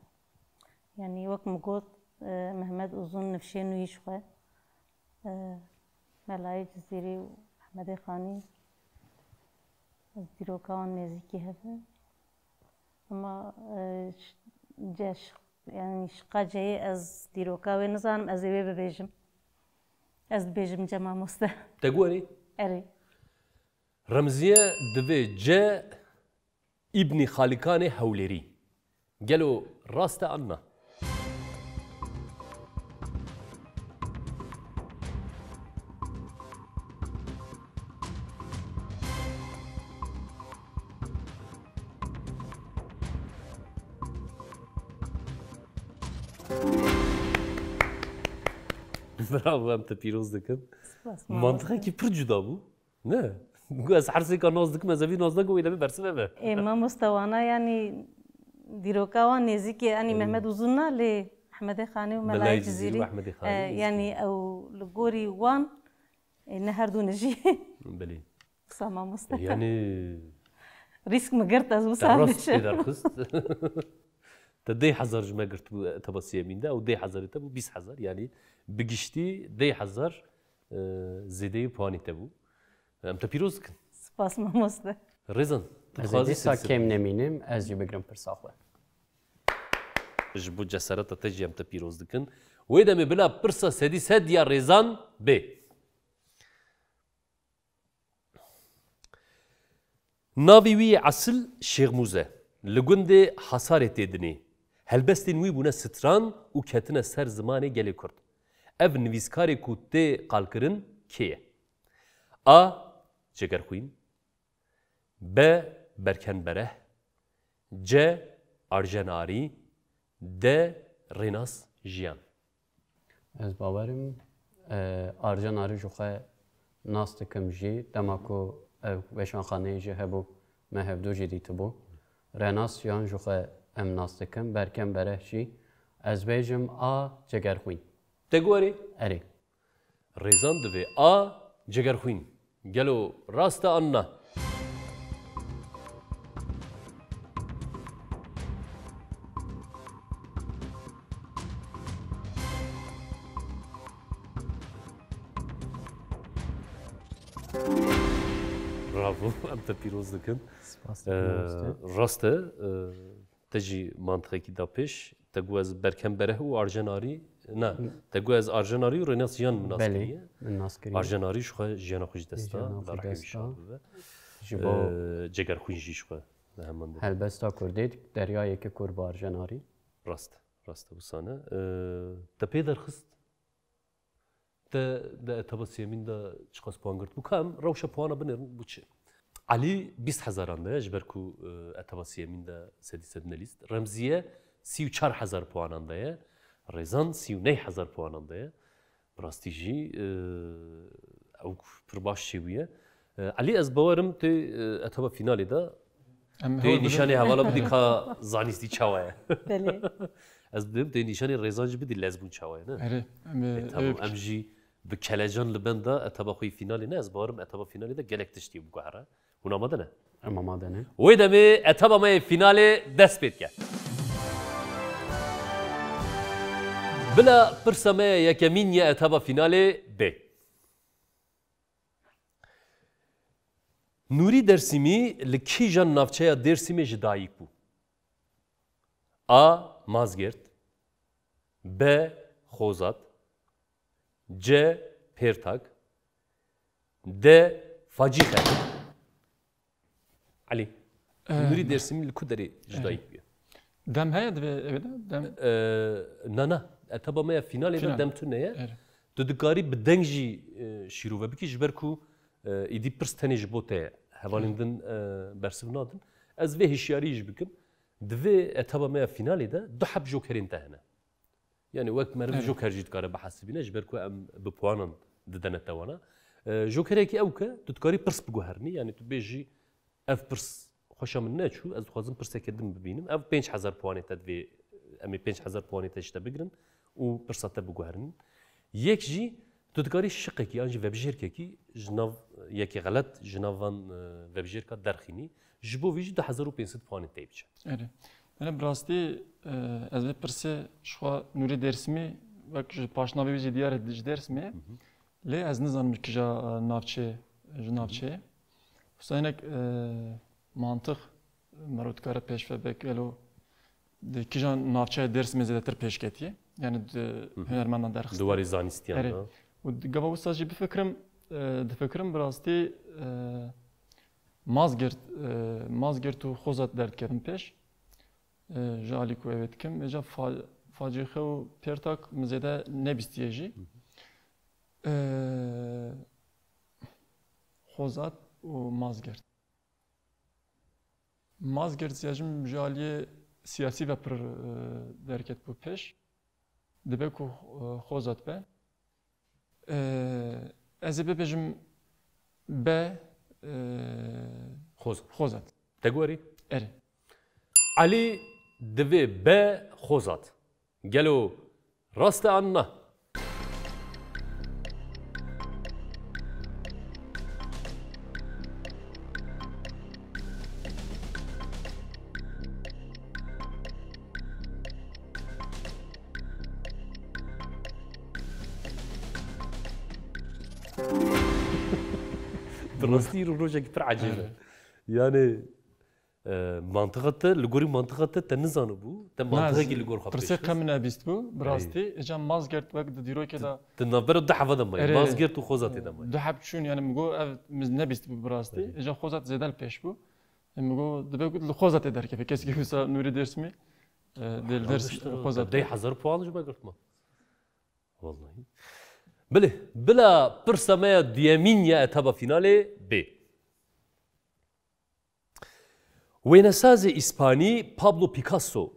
Yanî wek min got, e, Mehmet Uzun nifşê nû yî ji xwe. E, Melayê Cizîrî û Ehmedê Xanî, ez dîroka wan nêzîkî hev in. Ama, e, ş-, ce ş-, yanî şiqa ceyê ez dîroka wê nizanim, ez ê wê bibêjim. Ez dibêjim ce mamoste. Te got erê? Erê. Remziye divê ce Îbnî Xalikanê Hewlêrî. Gelo rast e an na? Bravo, em te pîroz dikin. Spas, mamoste. Mantiqekî pir cuda bû. Ne? Gu ez her sêka nas dikim, ez evî nas nakim, wê demê bersive be. Ê, mamoste wana, yanî dîroka wan nêzîkê, yanî Mehmet Uzun na, lê Ehmedê Xanî û Melayê Cizîrî û Ehmedê Xanî, e, nêzîkê. Yanî ew li gorî wan, e, ne her du ne jî. Belê. Wisa mamoste. Yanî rîsk mi girt, ez wisa te rast pê derxist. Te deh hezar ji me girtibû etaba sêyemîn de, ew deh hezarê te bû bîst hezar. Yanî bi giştî deh hezar, e, zêdeyî puanî te bû. Em te pîroz dikin. Spas mamoste. Rêzan, tu Ez ê dîsa kêm nemînim, ez jî bigrim pirsa xwe. Ji bo cesareta te jî em te pîroz dikin. Wê demê bila pirsa sedî sed ya Rêzan bê. Navê wî yê esil Şêxmûz e. Li gundê Hasarê tê dinê. Helbestên wî bûne stran û ketine ser zimanê gelê Kurd. Ev nivîskarê ku tê qalkirin kê ye? A. Cegerxwîn. B. Berken Bereh. C. Arjen Arî. D. Rênas Jiyan. Ez bawerim, e, Arjen Arî ji xwe nas dikim jî, dema ku ev weşanxaneyê jî hebû, me hevdu jî dîtibû. Rênas Jiyan ji xwe em nas dikim, Berken Bereh jî. Ez bêjim A. Cegerxwîn. Te got erê? Erê. Rêzan divê A. Cegerxwîn. Gelo rast e an na? Bravo, em te pîroz dikin. Spas, Ee, mamoste. Rast e, ee, Te jî mantiqekî da pêş. Te got ez Berkem Bereh û Arjen Arî, na, Hı. Te got ez Arjen Arî û Rênas Jiyan min nas Belê, kiriye. Min nas kiriye. Arjen Arî ji xwe jiyana xwe ji dest da, Jiyana xwe Allah rahî dest wî şad da. Bibe. Ji bo Ee, Cegerxwîn jî ji xwe li heman de. Helbesta Kurdê deryayeke kûr bi Arjen Arî. Rast, rast e, wisa ne. Ee, te pê derxist. Te di etaba sêyemîn de çiqas puan girtibû? Ka em rewşa puana binêrin, bû çi? Elî bîst hezaran de ye, ji ber ku, e, etaba sêyemîn de sedî sed nelîst. Remziye sî û çar hezar puanan de ye. Rêzan sî û neh hezar puanan de ye. Bi rastî jî, e, ew pir baş çêbûye. E, Elî, ez bawerim tu, e, etaba fînalê de Em tu yê hewl nîşanê bidin. Hevala bidî ka zanîstî çawa ye. Belê. Ez dibêm tu yê nîşanê Rêzan jî bidî lezbûn çawa ye, ne? Erê, em, E, e, tamam, ew em jî bi kelecan li benda etaba xwe yê fînalê ne, ez bawerim etaba fînalê de gelek tiştî biguhere. Hûn amade ne? Em amade ne. Wê demê etaba me yê fînalê dest pê dike. Bila pirsa me ya yekemîn ya etaba fînalê bê. Nûrî Dêrsimî li kîjan navçeya Dêrsimê ji dayik bû? A. Mazgêrt. B. Xozat. C. Pêrtak. D. Facîxe. Elî, Ee, Nûrî Dêrsimî li ku derê ji Ee. dayik bûye? Dem heye divê eve de? Dem Ee, na, na. Etaba me ya fînalê de Fînal. dem tune ye. Erê. Tu dikarî bi deng jî, e, şîrove bikî, ji ber ku, e, îdî pirs tenê ji bo te ye. Hevalên Erê. din, e, bersiv nadin. Ez vê hişyariyê jî bikim. Di vê etaba me ya fînalê de du heb jokerên te hene. Yani wek meriv Evet. joker jî dikare bihesibîne, ji ber ku em bi puanan didene te wana. E, jokerekî ew ke tu dikarî pirs biguherinî, yani tu bêjî ev pirs xweşa min neçû, ez dixwazim pirsekê din bibînim. Ev pênc hezar puanê te divê, em ê pênc hezar puanê te ji te bigirin û pirsa te biguherînin. Yek jî tu dikarî şiqekî yan jî vebijêrkekî ji nav yekê xelet ji nav van, e, vebijêrka derxînî. Ji bo vî jî du hezar û pênc sed puanê te biçe. Erê. Erê, bi rastî, e, ez vê pirsê ji xwe Nûrî Dêrsimî wek ji paşnavê wî jî diyar e ji Dêrsimê. Hı hı. Lê ez nizanim ji kîja, e, navçê, ji navçeyê. Wisa hinek, e, mantiq mero dikare pêş ve be, gelo di kîjan navçeya Dêrsimê zêdetir pêş ketiye? Yani di Hı hı. hunermendan derxist. Di warê zanîstiyan Erê. de. Û di gava wisa jî bifikirim, e, difikirim bi rastî, e, Mazgirt, e, Mazgirt û Xozat derdikevin pêş. E, ji alî ku ev ê dikim. Êca fa-, Facîxe û Pêrtak min zêde nebîstiye jî. Hı hı. E, Xozat û Mazgirt. Mazgirt ziyajim ji aliyê siyasî ve pir, e, derket bû pêş. Dibe ku, e, Xozat be. E, ez ê bibêjim be, e, Xozat. Xozat. Te gorî? Erê. Elî divê be Xozat. Gelo rast e an na? Bi rastî rojekî pir ecêb e. Evet. Yani, E, mantiqa te, li gorî mantiqa te, te nizanibû, te Na, mantiqekî li gor xwe pirsê pêş xist. Qe min nebîst bû, bi Erê. rastî. Îca Mazgert wek di dîrokê de Tu navbera du heva de mayî. Erê. Mazgert û Xozatê de mayî. Du heb çûn, yani min got ev min nebîst bû bi rastî. Erê. Îca Xozat zêde li pêş bû. E, min got dibe ku li Xozatê derkeve. Kesekî wisa Nûrî Dêrsimî, e, dê li Dêrs-, Xozatê. Dey hezar puan ji me girtma. Vallahi. Bilê, bila pirsa me ya duyemîn ya etaba fînalê bê. Wênesazê îspanî Pablo Picasso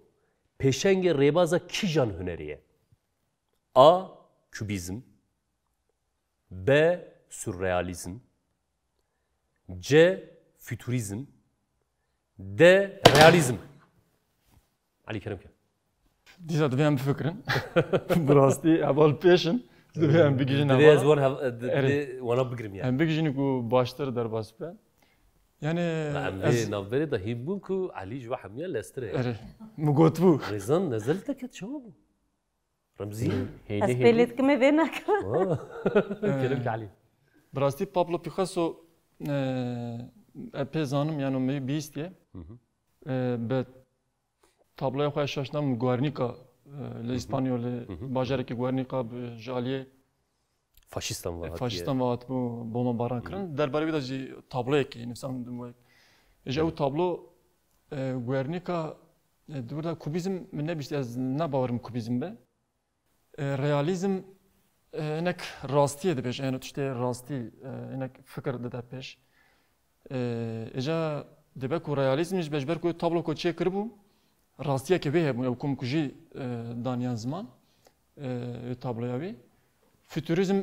pêşengê rêbaza kîjan hunerê ye? A. Kubîzm. B. Surrealîzm. C. Futurîzm. D. Realîzm. Elî kerem ke. Dîsa divê em bifikirin. Bi rastî heval pêş in. Divê em bigihîjin Divê ez hevala. wan hev-, di-, Erê. divê wana bigirim yani. Em bigihîjin ku baştir derbas be. Yani Na em ez vê navberê de hîn bûn ku Elî ji we hemiya lestir e. Erê. Min gotibû. Rêzan nezel te ket çawa bû? Remzî? Heyde Ez heyde. pêlê dikime vê nakim. Ha. Kerem ki Elî. Bi rastî Pablo Picasso, e, e, pê zanim yani me bihîstiye. Hı hı. E, bi tabloya xwe şaşnam Guernica, e, Hı li hı. Îspanyolê Hı hı. bajarekî Guernica bi ji aliyê Faşistan ve e, hatiye. faşistan ve hatibû bombabaran Hı hı. kirin. Derbarê wî de jî tabloyekê nivîsandin wek. Ji ew Evet. tablo, e, Guernica, e, di wir de kubîzm min nebîst, ez ne bawerim kubîzm be. E, realîzm, e, hinek rastiyê dibêje, yani tiştê rastî, e, hinek fikir dide pêş. E, îca dibe ku realîzm jî be ji ber ku tablo ku çê kiribû, rastiyeke wê hebû, ew kum ku jî, e, daniyan ziman, e, tabloya wî. Futurîzm,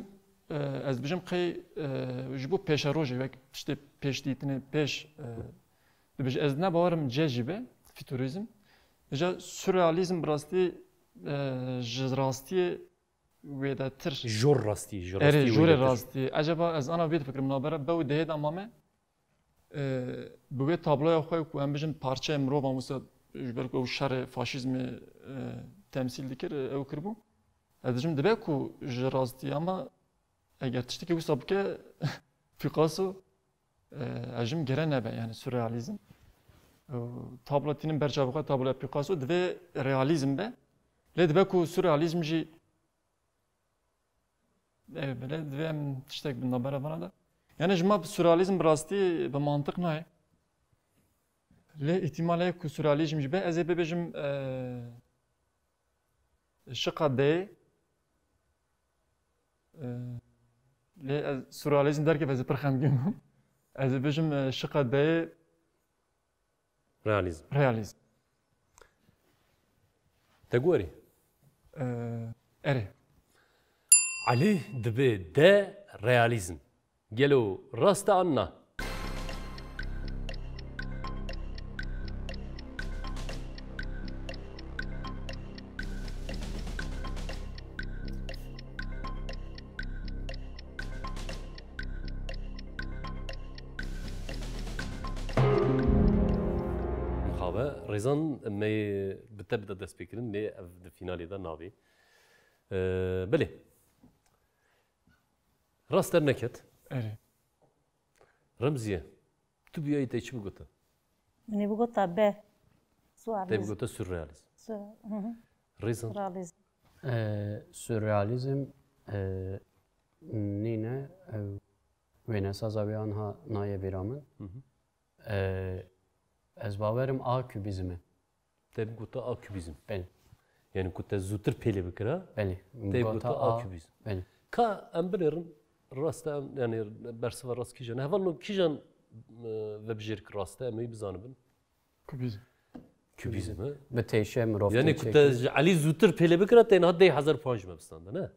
e, ez dibêjim qey, e, ji bo pêşerojê, wek tiştê pêşdîtinê, pêş, e, dibêje. Ez ne bawerim C jî be, futurîzm. Îca surrealîzm bi rastî, e, ji rastiyê wêdetir. Jor rastî, jor Erê, rastî jorê wêdetir. rastî. Eceba ez ana wê difikirim, navbera be û dehê de mame, e, bi wê tabloya xwe ku em bijin parçeyê mirovan wisa ji ber ku ew şerê faşîzmê, e, temsîl dikir, e, ew kiribû. Ez dijim dibe ku ji rastî, ama eger tiştekî wisa bike, Picasso, e, ez jim gere nebe, yani surrealîzm. Ew tablo tînin ber çavê xwe, tabloya Picasso, divê realîzm be. Lê dibe ku surrealîzm jî Ev bile divê em tiştek bi navbera vana de. Yani ji ma surrealîzm bi rastî bi mantiq nayê. Lê îhtîmal heye ku surrealîzm jî be, ez ê bibêjim, e, şiqa deyê. E, lê ez surrealîzm derkeve ez ê pir xemgîn bim. Ez ê bibêjim, e, şiqa deyê. Realîzm. Realîzm. Te gorî. E, erê. Elî dibê de realîzm. Gelo rast e an na? Mixabe, Rêzan, me bi te bide destpêkirin, lê ev di fînalê de nabê. Ee, belê. Rast derneket. Erê. Remziye, tu biyayî te çi bigota? Min ê bigota be. Te bigota surrealizm. Rêzan. Surrealizm. Ee, surrealizm e, nîne e, wênesaza wê anha naye bîra min. Ee, ez bawerim a kubîzm e. Te bigota a kubîzm. Belê. Yani ku te zûtir pêlê bikira, Belê. te bigota a kubîzm. Belê. Ka em binêrin, rast e, em, yani bersiva rast kîjan. Hevalno kîjan e, vebijêrk rast e, em ê bizanibin. Kubîzm. Kubîzm e. Bi têşe mirov Yani tê ku te çêkir. ji Elî zûtir pêlê bikira, te niha deh hezar puan ji me bistanda, ne?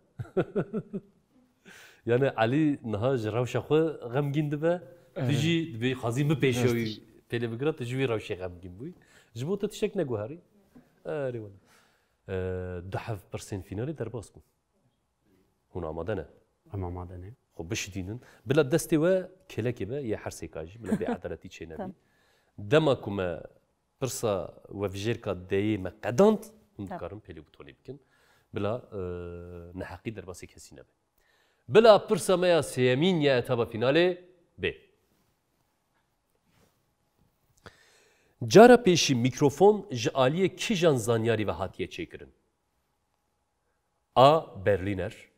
Yani Elî niha ji rewşa xwe xemgîn dibe, tu Evet. jî dibê xwazî min pêşewî Rast. pêlê bikira, tu ji wî rewşê xemgîn bûyî. Ji bo te tiştek neguherî. Erê wele. Ee, du heb pirsên fînalê derbas bûn. Hûn amade ne? Em amade ne. Xwe bişidînin. Bila destê we kêlekê be, yê her sêka jî, bila bêedaletî çênebî. Tamam. Dema ku me pirsa wevjêrka deyê me qedand, hûn Tamam. dikarin pêlê û tonê bikin. Bila e, neheqî derbasê kesî nebe. Bila pirsa me ya sêyemîn ya etaba fînalê bê. Cara pêşî mîkrofon ji aliyê kîjan zanyarî ve hatiye çêkirin? A. Berliner,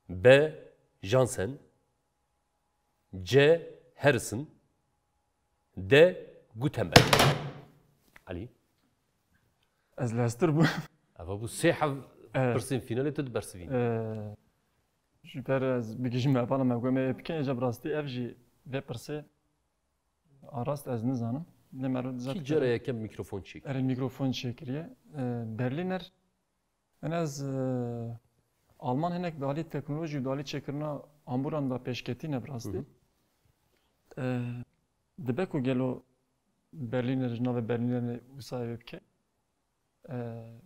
B. Janssen, C. Harrison, D. Gutenberg. Elî. Ez leztir bûm. Eva bû sê heb Evet. pirsên fînalê tu dibersivînî. Ee, ji ber ez bigihîjim hevala me, got me ê bikin, êca bi rastî ev jî vê pirsê a rast ez nizanim. Lê merve dizat Kî cara yekem mîkrofon çêkir? Erê mîkrofon çêkiriye. Ee, Berliner. Min ez e, Alman hinek di alî teknolojî û di alî çêkirina amûran de pêşketî ne bi rastî. Ee, dibe ku gelo Berliner ji navê Berliner wisa wê bike. Ee,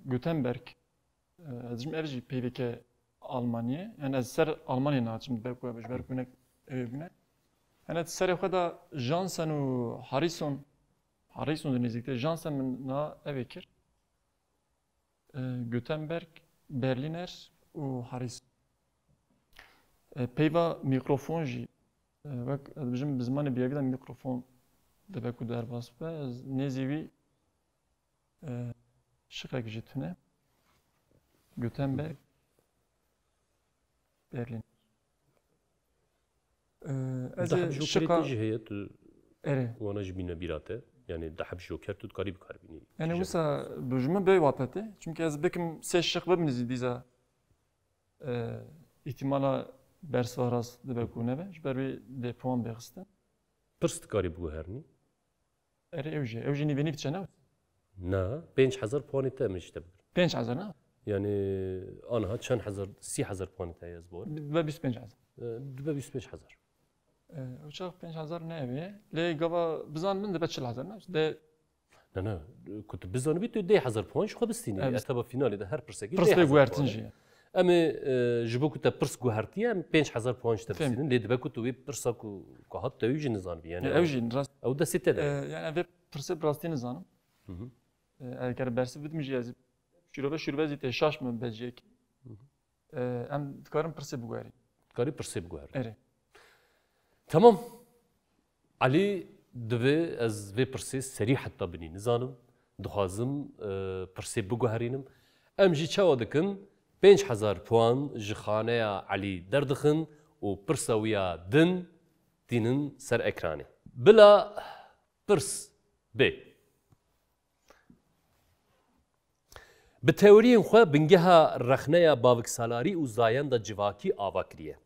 Gutenberg. Ee, ez jim ev jî peyveke Almaniyê. Yani ez ser Almaniyê naçim dibe ku ev ji ber ku hinek ew ê bûne. Yani serê xwe de Janssen û Harrison, Harrison di nêzîkte Janssen min na ev ê kir. E, Gutenberg, Berliner û Harrison. E, peyva mîkrofon jî, e, wek ez dibêjim, bi zimanê biyagî de mîkrofon dibe ku derbas bibe. Ez nêzî wî e, şiqek jî tune. Gutenberg, Berlin. E, ez Dahib ê jokerê şiqa te jî heye, tu Erê. wana jî bîne bîra te. Yani dahib joker tu dikarî bikar bînî. Yani wisa bi ji min bê wapetê. Çünkü ez bikim sê şiq bibin zî dîza e, ihtimala bersiva rast dibe ku nebe. Ji ber wê dê puan bê xistin. Pirs dikarî biguhernî. Erê ew jî. Ew jî nîvê nîv diçe ne? Na, pênc hezar puanê te min ji te bigirim. Pênc hezar ne? Yani anha çend hezar, sî hezar puanê te heye ez bor. Dibe bîst pênc hezar. E, Dibe bîst pênc hezar. E, Ew çax pênc hezar ne ev ê. Lê gava bizan min dibe çil hezar ne? De Ne ne, ku tu bizanibî tu deh hezar puan ji xwe bistînî. Evet. Etaba finalê de her pirsekî pirs deh hezar lê guhertin puan e. jî. Em ê e, ji bo ku te pirs guhertiye, em pênc hezar puan ji te Fêm. bistînin. Lê dibe ku tu wê pirsa ku, ku hat te wî jî nizanibî. Yani Ya ew jî rast. Ew destê te de. E, Yani ev ê pirsê bi rastî nizanim. Hı hı. E, Eger bersiv bidim jî ez şîrove şîrove zî tê şaş min beciyek. E, Em dikarin pirsê biguherîn. Karî pirsê biguher. Erê. Tamam. Elî, divê ez vê pirsê serî heta binî nizanim. Dixwazim e, pirsê biguherînim. Em jî çawa dikin? Pênc hezar puan ji xaneya Elî derdixin û pirsa wî ya din tînin ser ekranê. Bila pirs bê. Bi teoriyên xwe bingeha rexneya baviksalarî û zayenda civakî ava kiriye.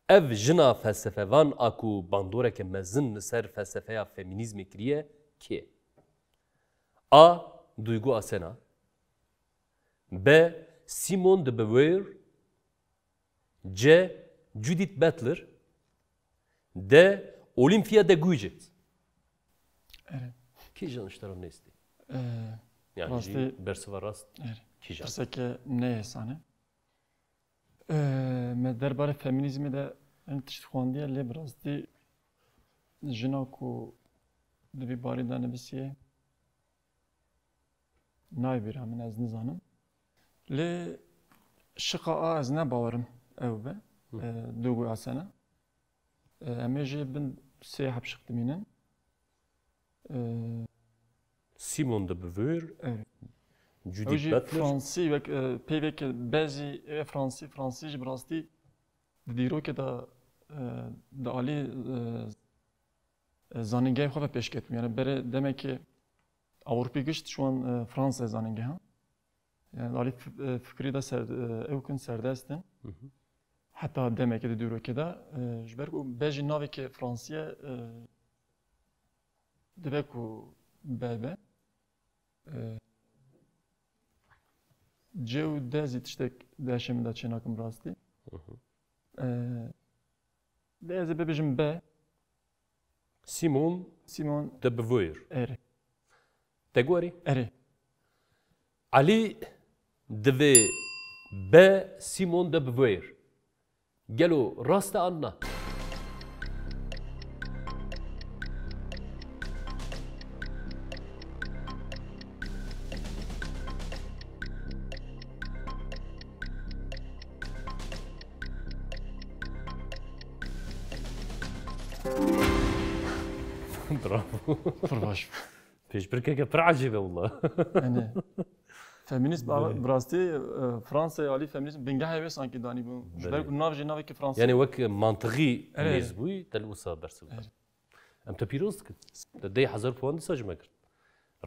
Ev jina felsefevan a ku bandoreke mezin li ser felsefeya femînîzmê kiriye, kê ye? A. Duygu Asena. B. Simone de Beauvoir. C. Judith Butler. D. Olympia de Gouges. Erê. Kîjan ji te re nêz tê? Ee, Yani rastî jî bersiva rast erê. Kîjan? Pirseke neyêsan e. Ee, me derbarê femînîzmê de hin tişt xwendiye, lê bi rastî jina ku di vî barî de nivîsiye, nayê bîra min, ez nizanim. Lê şiqa a ez ne bawerim ew be, Hı. e, Duygu Asena. E, em ê jê bin sê heb şiq dimînin. E, Simone de Beauvoir, Evet. Judith Ew jî Butler. Fransî, wek, e, peyvek bezî, e, Fransî, Fransî jî bi rastî di dîrokê de, e, di alî, e, e, zanîngehê xwe ve pêşket bû. Yani berê demekê Ewropî gişt ji wan, e, Fransa zanîngehan. Yani alî f-, e, fikrî de ser, e, ew kin serdest in. Hı hı. Heta demekê di dîrokê de, e, ji ber ku be jî navekê Fransî ye, e, dibe ku be be. E, C û D zî tiştek di hişê min de çênakim rastî. Hı hı. E, Lê ez ê bibêjim B. Simon Simon de Beauvoir. Erê. Te gorî? Erê. Elî divê B. Simon de Beauvoir. Gelo rast e an na? Bravo. Pir baş. Pêşbirkeke pir ecêb e wela. Yani, feminîst ba-, Belê. Bi rastî, e, Fransayê alî feminîzm bingehê wê sankî danî bû. Ji ber Belê. Ku nav jê navekî Fransî. Yani wek mantiqî Evet. Nêz bûyî, te li wisa bersiv Evet. Em te pîroz dikin. Te deh hezar puan dîsa ji me girt.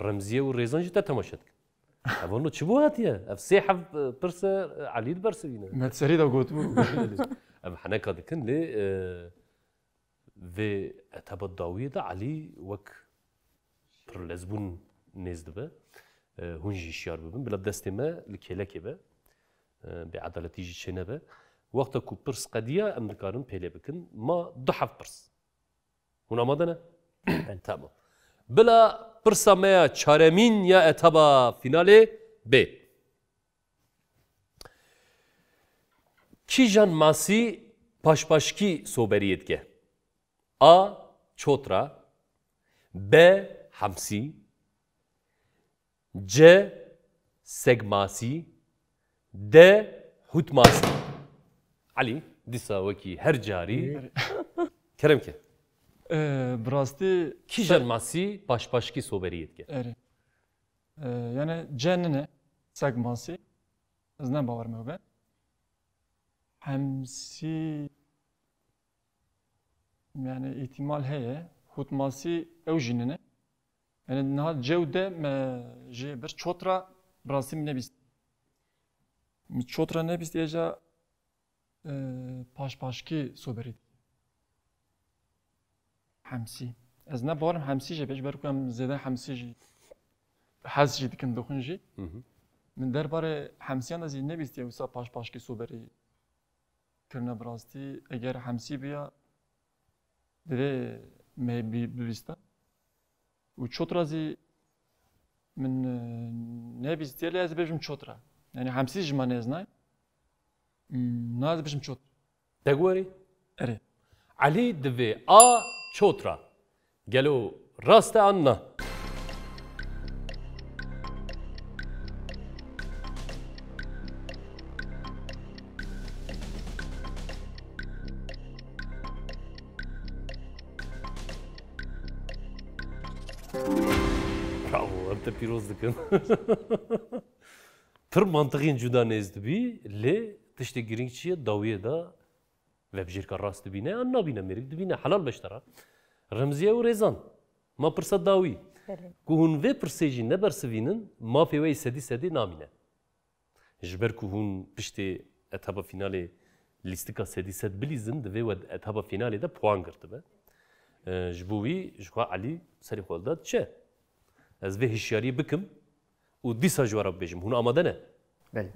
Remziye û Rêzan jî te temaşe dikin. Ev hano çi bo hatiye? Ev sê heb, e, pirse, e, Elî dibersivîne. Me serî de gotibû. Em heneka dikin lê, e, vê etaba dawiyê de Elî wek pirlezbûn nêz dibe. E, hûn jî hişyar bibin. Bila destê me li kêlekê be. E, bêedaletî jî çênebe. Wexta ku pirs qediya, em dikarin pêlê bikin. Ma du heb pirs. Hûn amade ne? Belê. Tamam. Bila pirsa me ya çaremîn ya etaba fînalê bê. Kîjan masî paşpaşkî soberiyê dike? A. Çotra. B. Hemsî. C. Segmasî. D. Hûtmasî. Elî, dîsa wekî her carî. Kerem ke. Ee, bi rastî Kîjan se- masî paşpaşkî soberiyê dike? Erê. Ee, yani C nine, segmasî. Ez ne bawer me be. Hemsî Yani îhtimal heye. Hûtmasî ew jî nine. Yani niha C û D me jê bir, çotra bi rastî min nebîst. Min çotra nebîst êca, e, paşpaşkî soberî. Hemsî. Ez ne bawerim hemsî jê be, ji ber ku em zêde hemsî jî hez jî dikin dixwin jî. Hı hı. Min derbarê hemsiyan de zî nebîstiye wisa paşpaşkî soberî. Kirine bi rastî, eger hemsî biya, divê me bî-, bibîsta. Û çotra zî min, e, nebîstiye, lê ez bêjim çotra. Yani hemsî ji me nêz nayê. Hmm, na ez bêjim çotra. Te gorî? Erê. Elî divê A, çotra. Gelo rast e an na? Bravo, em te pîroz dikin. Pir mantiqîn cuda nêz dibî, lê tiştê girîng çi ye? Dawiyê de Vebjêrka rast dibîne yan nabîne, mêrik dibîne. Helal be ji te re. Remziye û Rêzan. Ma pirsa dawî. Belê. Ku hûn vê pirsê jî nebersivînin, mafê we yê sedî sedê namîne. Ji ber ku hûn piştê etapa fînalê lîstika sedî sed bilîzin, divê we di etapa fînalê de puan girtibe. E, ji bo wî, ji xwe Elî serê xwe da diçe. Ez vê hişyariyê bikim û dîsa ji we re bibêjim. Hûn amade ne? Belê.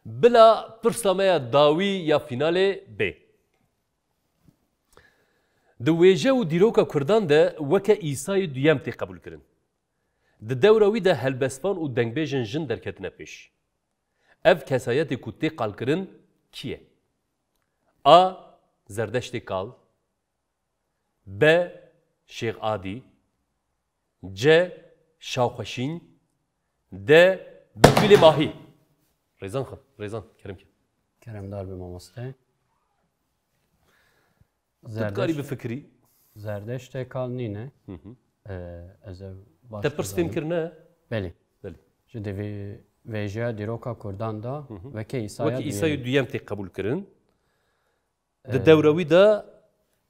Bila pirsa me ya dawî ya fînalê bê. Di wêje û dîroka Kurdan de weke Îsayê duyem tê qebûlkirin. Di dewra wî de helbestvan û dengbêjên jin derketine pêş. Ev kesayetê ku tê qalkirin kî ye? A. Zerdeştê Kal. B. Şêx Adî. C. Şaxweşîn. D. Behlûlê Mahî. Rêzan xwe, Rêzan, kerem ke. Keremdar be mamoste. Tu dikarî Zerdeşt-, bifikirî? Zerdeştê Kal nîne. Hı hı. Ee, ez ev baş Te pirs fêm dizanim. Kirine? Belê. Belê. Ji di vê vêjeya dîroka Kurdan da Hı hı. Weke Îsaya Wekî Îsayê duyemî. Duyem tê qebûl kirin. Di Ee, dewra wî de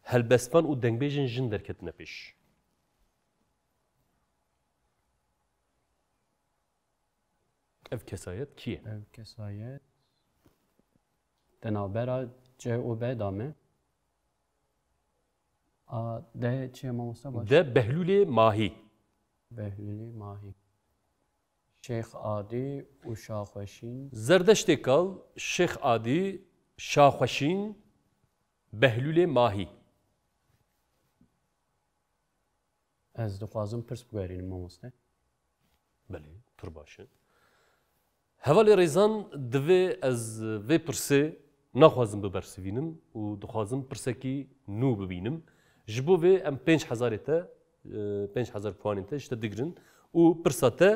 helbestvan û dengbêjên jin derketine pêş. Ev kesayet kî ye? Ev kesayet di navbera C û B da me. A, D çi ye mamoste baş? D Behlûlê Mahî. Behlûlê Mahî. Şêx Adî û Şaxweşîn. Zerdeştê Kal, Şêx Adî, Şaxweşîn, Behlûlê Mahî. Ez dixwazim pirs bigerînim, mamoste. Belê, pir baş e. Hevalê Rêzan, divê ez vê pirsê naxwazim bibersivînim û dixwazim pirsekî nû bibînim. Ji bo vê em pênc hezarê te, e, pênc hezar puanên te ji te digirin û pirsa te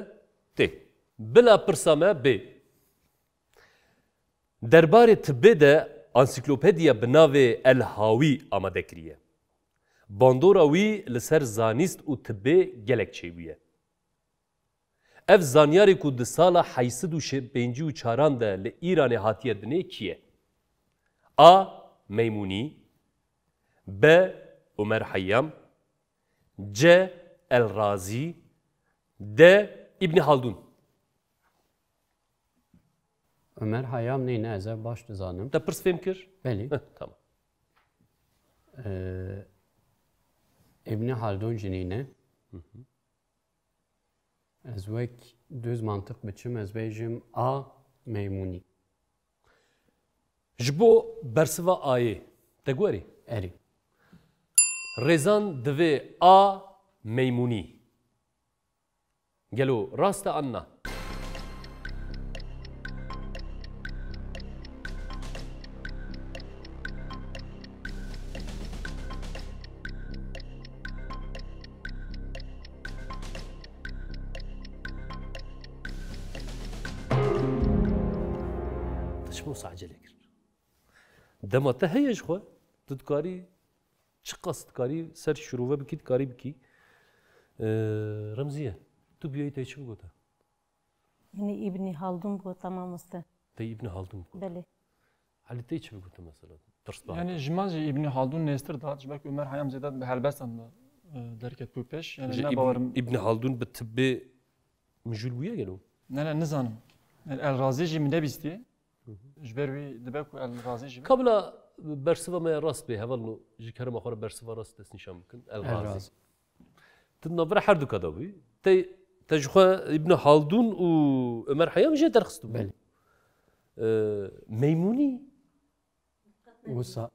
tê. Bila pirsa me bê. Derbarê tibbê de ansiklopediya bi navê El Hawî amade kiriye. Bandora wî li ser zanîst û tibbê gelek çêbûye. Ev zanyarê ku di sala heyt sed û pêncî û çaran de li Îranê hatiye dinê kî ye? A. Meymûnî. B. Omer Heyyam. C. El Razî. D. Îbnî Haldûn. Omer Heyyam neyne, ez ev baş dizanim. Te pirs fêm kir? Belê. Heh, tamam. Ee, Îbnî Haldûn jî neyne. Hı hı. Ez wek dûz mantiq biçim, ez bêjim A. Meymûnî. Ji bo bersiva Ayê, te guherî? Erê. Rêzan, divê A. Meymûnî. Gelo rast e an na? Te çima wisa ecele kir? Dema te heye ji xwe, tu dikarî çiqas dikarî ser şirove bikî, dikarî bikî. Ee, Remziye, tu biyayî te çi bigote? Yanî Îbnî Haldûn bigota mamoste. Te Îbnî Haldûn bigota. Belê. Elî te çi bigote mesela? Pirs Yani ji me jî Îbnî Haldûn nêztir da, ji ber ku Omer Heyam zêde bi helbestan de, e, derketibû pêş. Yani Ji ne Îbn-, bawerim. Îbnî Haldûn bi tibbê mijûl bûye gelo? Ne, ne, nizanim. Yani El Razî jî min nebîstiye. Hı hı. Ji ber wî dibe ku El Razî jî be. Kabla bersiva me rast bê, hevalno ji kerema xwe re bersiva rast destnîşan bikin. El El Razî. Razî. Tu di navbera her du ka de bûyî. Te, te ji xwe Îbn Haldûn û Omer Heyam jê derxistibû. Belê. Ee, Meymûnî. Wisa.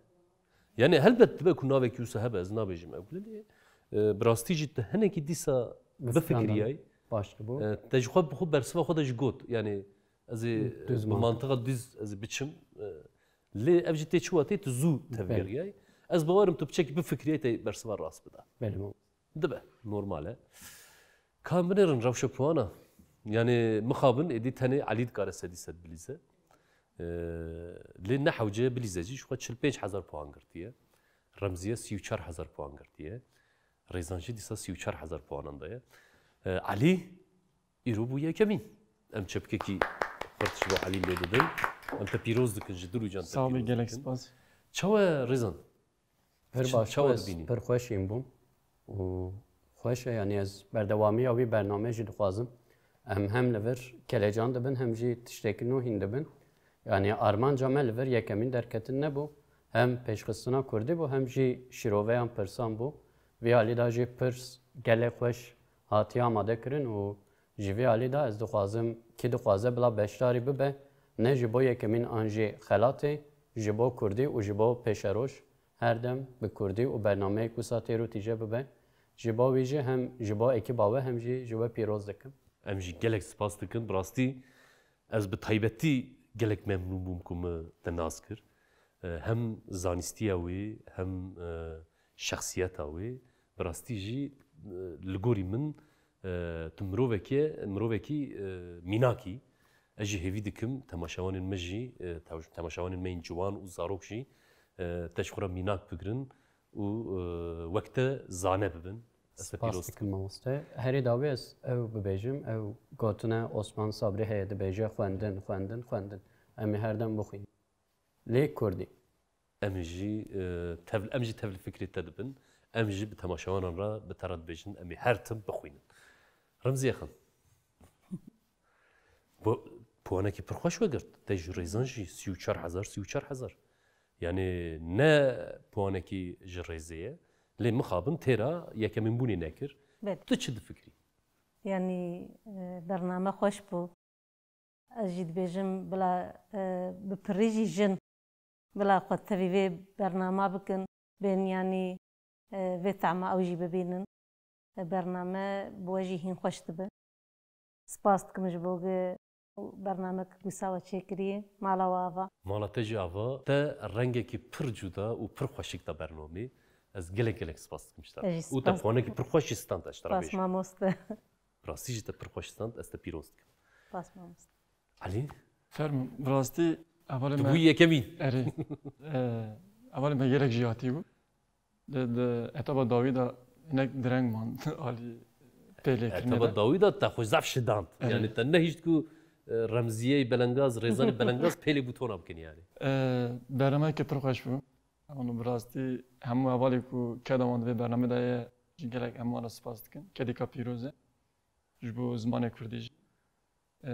Yani helbet dibe ku navekî wisa hebe, ez nabêjim ew lê, e, bi rastî jî tu hinekî dîsa Bi fikrandan bifikiriyay. Baş dibû. E, te ji xwe bi xwe bersiva xwe de jî got. Yani ez ê Düz bi mantık. Mantiqa dîz ez ê biçim. E, lê ev jî tê çi watê tu zû Belê. Tevgeriyay. Ez bawerim tu piçekî bifikiriyay te bersiva rast bida. Belê, Dibe, normal e. Ka em binêrin rewşa puana. Yani mixabin êdî tenê Elî dikare sedî sed bilîze. Ee, lê ne hewce bilîze jî ji xwe çil pênc hezar puan girtiye. Remziye sî û çar hezar puan girtiye. Rêzan jî dîsa sî û çar hezar puanan de ye. Ee, Elî îro bû yekemîn. Em çepkekî xurt ji bo Elî lê bidin. Em te pîroz dikin ji dil û can te Sağ ol, pîroz gelek dikin. Spas. Çawa Rêzan? Pir Çi, baş çawa bû, ez dibînî? Pir xweşîn bûm û xweş e, yanî ez berdewamiya wî bernameyê jî dixwazim. Em hem li vir kelecan dibin, hem jî tiştekî nû hîn dibin. Yanî armanca me li vir yekemîn derketin nebû. Hem pêşxistina kurdî bû, hem jî şîroveyan pirsan bû. Vî alî de jî pirs gelek xweş hatiye amade kirin û ji vî alî de ez dixwazim, kî dixwaze bila beşdarî bibe, ne ji bo yekemîn an jî xelatê, ji bo kurdî û ji bo pêşeroj her dem bi kurdî û bernameyek wisa têr û tîje bibe. Ji bo wî jî hem ji bo ekîba we hem jî ji we pîroz dikim. Em jî gelek spas dikin. Bi rastî ez bi taybetî gelek memnûn bûm ku min te nas kir. E, hem zanîstiya wê, hem, e, şexsiyeta wê. Bi rastî jî, e, li gorî min, e, tu mirovekê, mirovekî, e, mînak î. Ez jî hêvî dikim temaşevanên me jî, e, tew-, temaşevanên me yên ciwan û zarok jî, e, te ji xwe re mînak bigirin û, e, wek te zane bibin. Ez te Spas pîroz dikim. Dikim mamoste. Herî dawî ez ew bibêjim, ew gotine Osman Sabrî heye, dibêje xwendin, xwendin, xwendin. Em ê her dem bixwînin. Lê kurdî. Em jî, e, tev-, em jî tevli fikrê te dibin. Em jî bi temaşevanan re bi te re dibêjin, em ê her tim bixwînin. Remziye Xan. Bu puanekî pir xweş vegirt. Te ji rêzan jî sî û çar hezar, sî û çar hezar. Yani ne puanekî ji rêzê ye. Lê mixabin têra yekemîn bûnê nekir. Belê. Tu çi difikrî? Yani, e, bername xweş bû. Ez jî dibêjim bila, e, bi pirî jî jin bila xwe tevî vê bernama bikin, bên yanî, e, vê tema ew jî bibînin. E, bername bi we jî hîn xweş dibe. Spas dikim ji bo ge bername ku wisa we çêkirî, mala we ava. Mala te jî ava. Te rengekî pir cuda û pir xweşik da bernamê. Ez gelek gelek spas dikim ji te. Ez jî Û te spas puanekî dikim. Pir xweş jî stand ez ji te re Spas bêjim. Mamoste. Rastî jî te pir xweş stand, ez te pîroz dikim. Spas mamoste. Elî? Fermo, bi rastî hevalê Tu me bûyî yekemîn. Erê. E, hevalê me gelek jî hatî bû. Di, di etaba dawî de hinek direng man alî pêlêkirinê Etaba de. Dawî de te xwe zaf şidand. Erê. Yani te nehişt ku, e, Remziyeyê belengaz, rêzanê belengaz pêlê bûtona bikin yani. E, bernameyeke pir xweş bû. Hûn bi rastî hemû hevalê ku keda wan di vê bernamê de ye, ji gelek hemû wan re spas dikin. Kedîka pîroz e. Ji bo zimanê kurdî jî. Ee,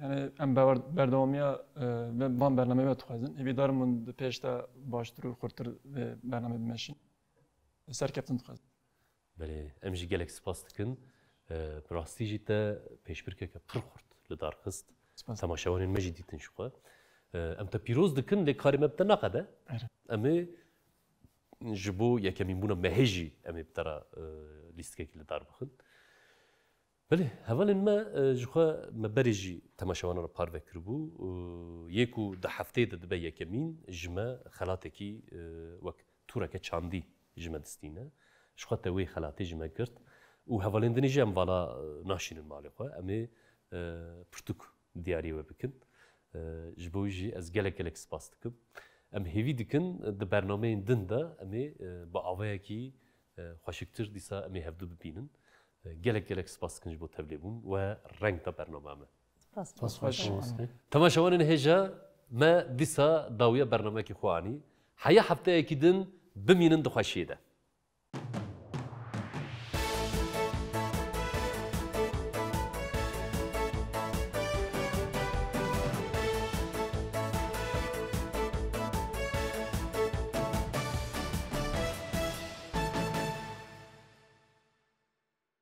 yani em bawer-, berdewamiya, e, ve van bernameyê ve dixwazin. Hêvîdar im hûn di pêş de baştir û xurtir vê bernameyê bimeşîn. Serkeftin dixwazin. Belê, em jî gelek spas dikin. Ee, bi rastî jî te pêşbirkeke pir xurt li dar xist. Spas. Temaşevanên me jî dîtin ji xwe. Ee, em te pîroz dikin, lê karê me bi te naqede. Erê. Em ê ji bo yekemînbûna mehê jî em ê bi te re, e, lîstikekî li dar bixin. Belê, hevalên me, e, ji xwe me berê jî temaşevanan re parve kiribû. E, yê ku di hefteyê de dibe yekemîn, ji me xelatekî, e, wek tûreke çandî ji me distîne. Ji xwe te wê xelatê ji me girt. Û hevalên din jî em vala, e, naşînin malê xwe. Em ê, e, pirtûk diyariyê we bikin. E, ji bo wî jî ez gelek gelek spas dikim. Em hêvî dikin di bernameyên din de em ê, e, bi avayekî, e, xweşiktir dîsa em ê hevdu bibînin. E, gelek gelek spas dikin ji bo tevlêbûn we reng da bernama me. Spas. Spas xweş. Spas xweş. Temaşevanên hêja me dîsa dawiya bernameyekî xwe anî. Heya hefteyekî din bimînin di xweşiyê de.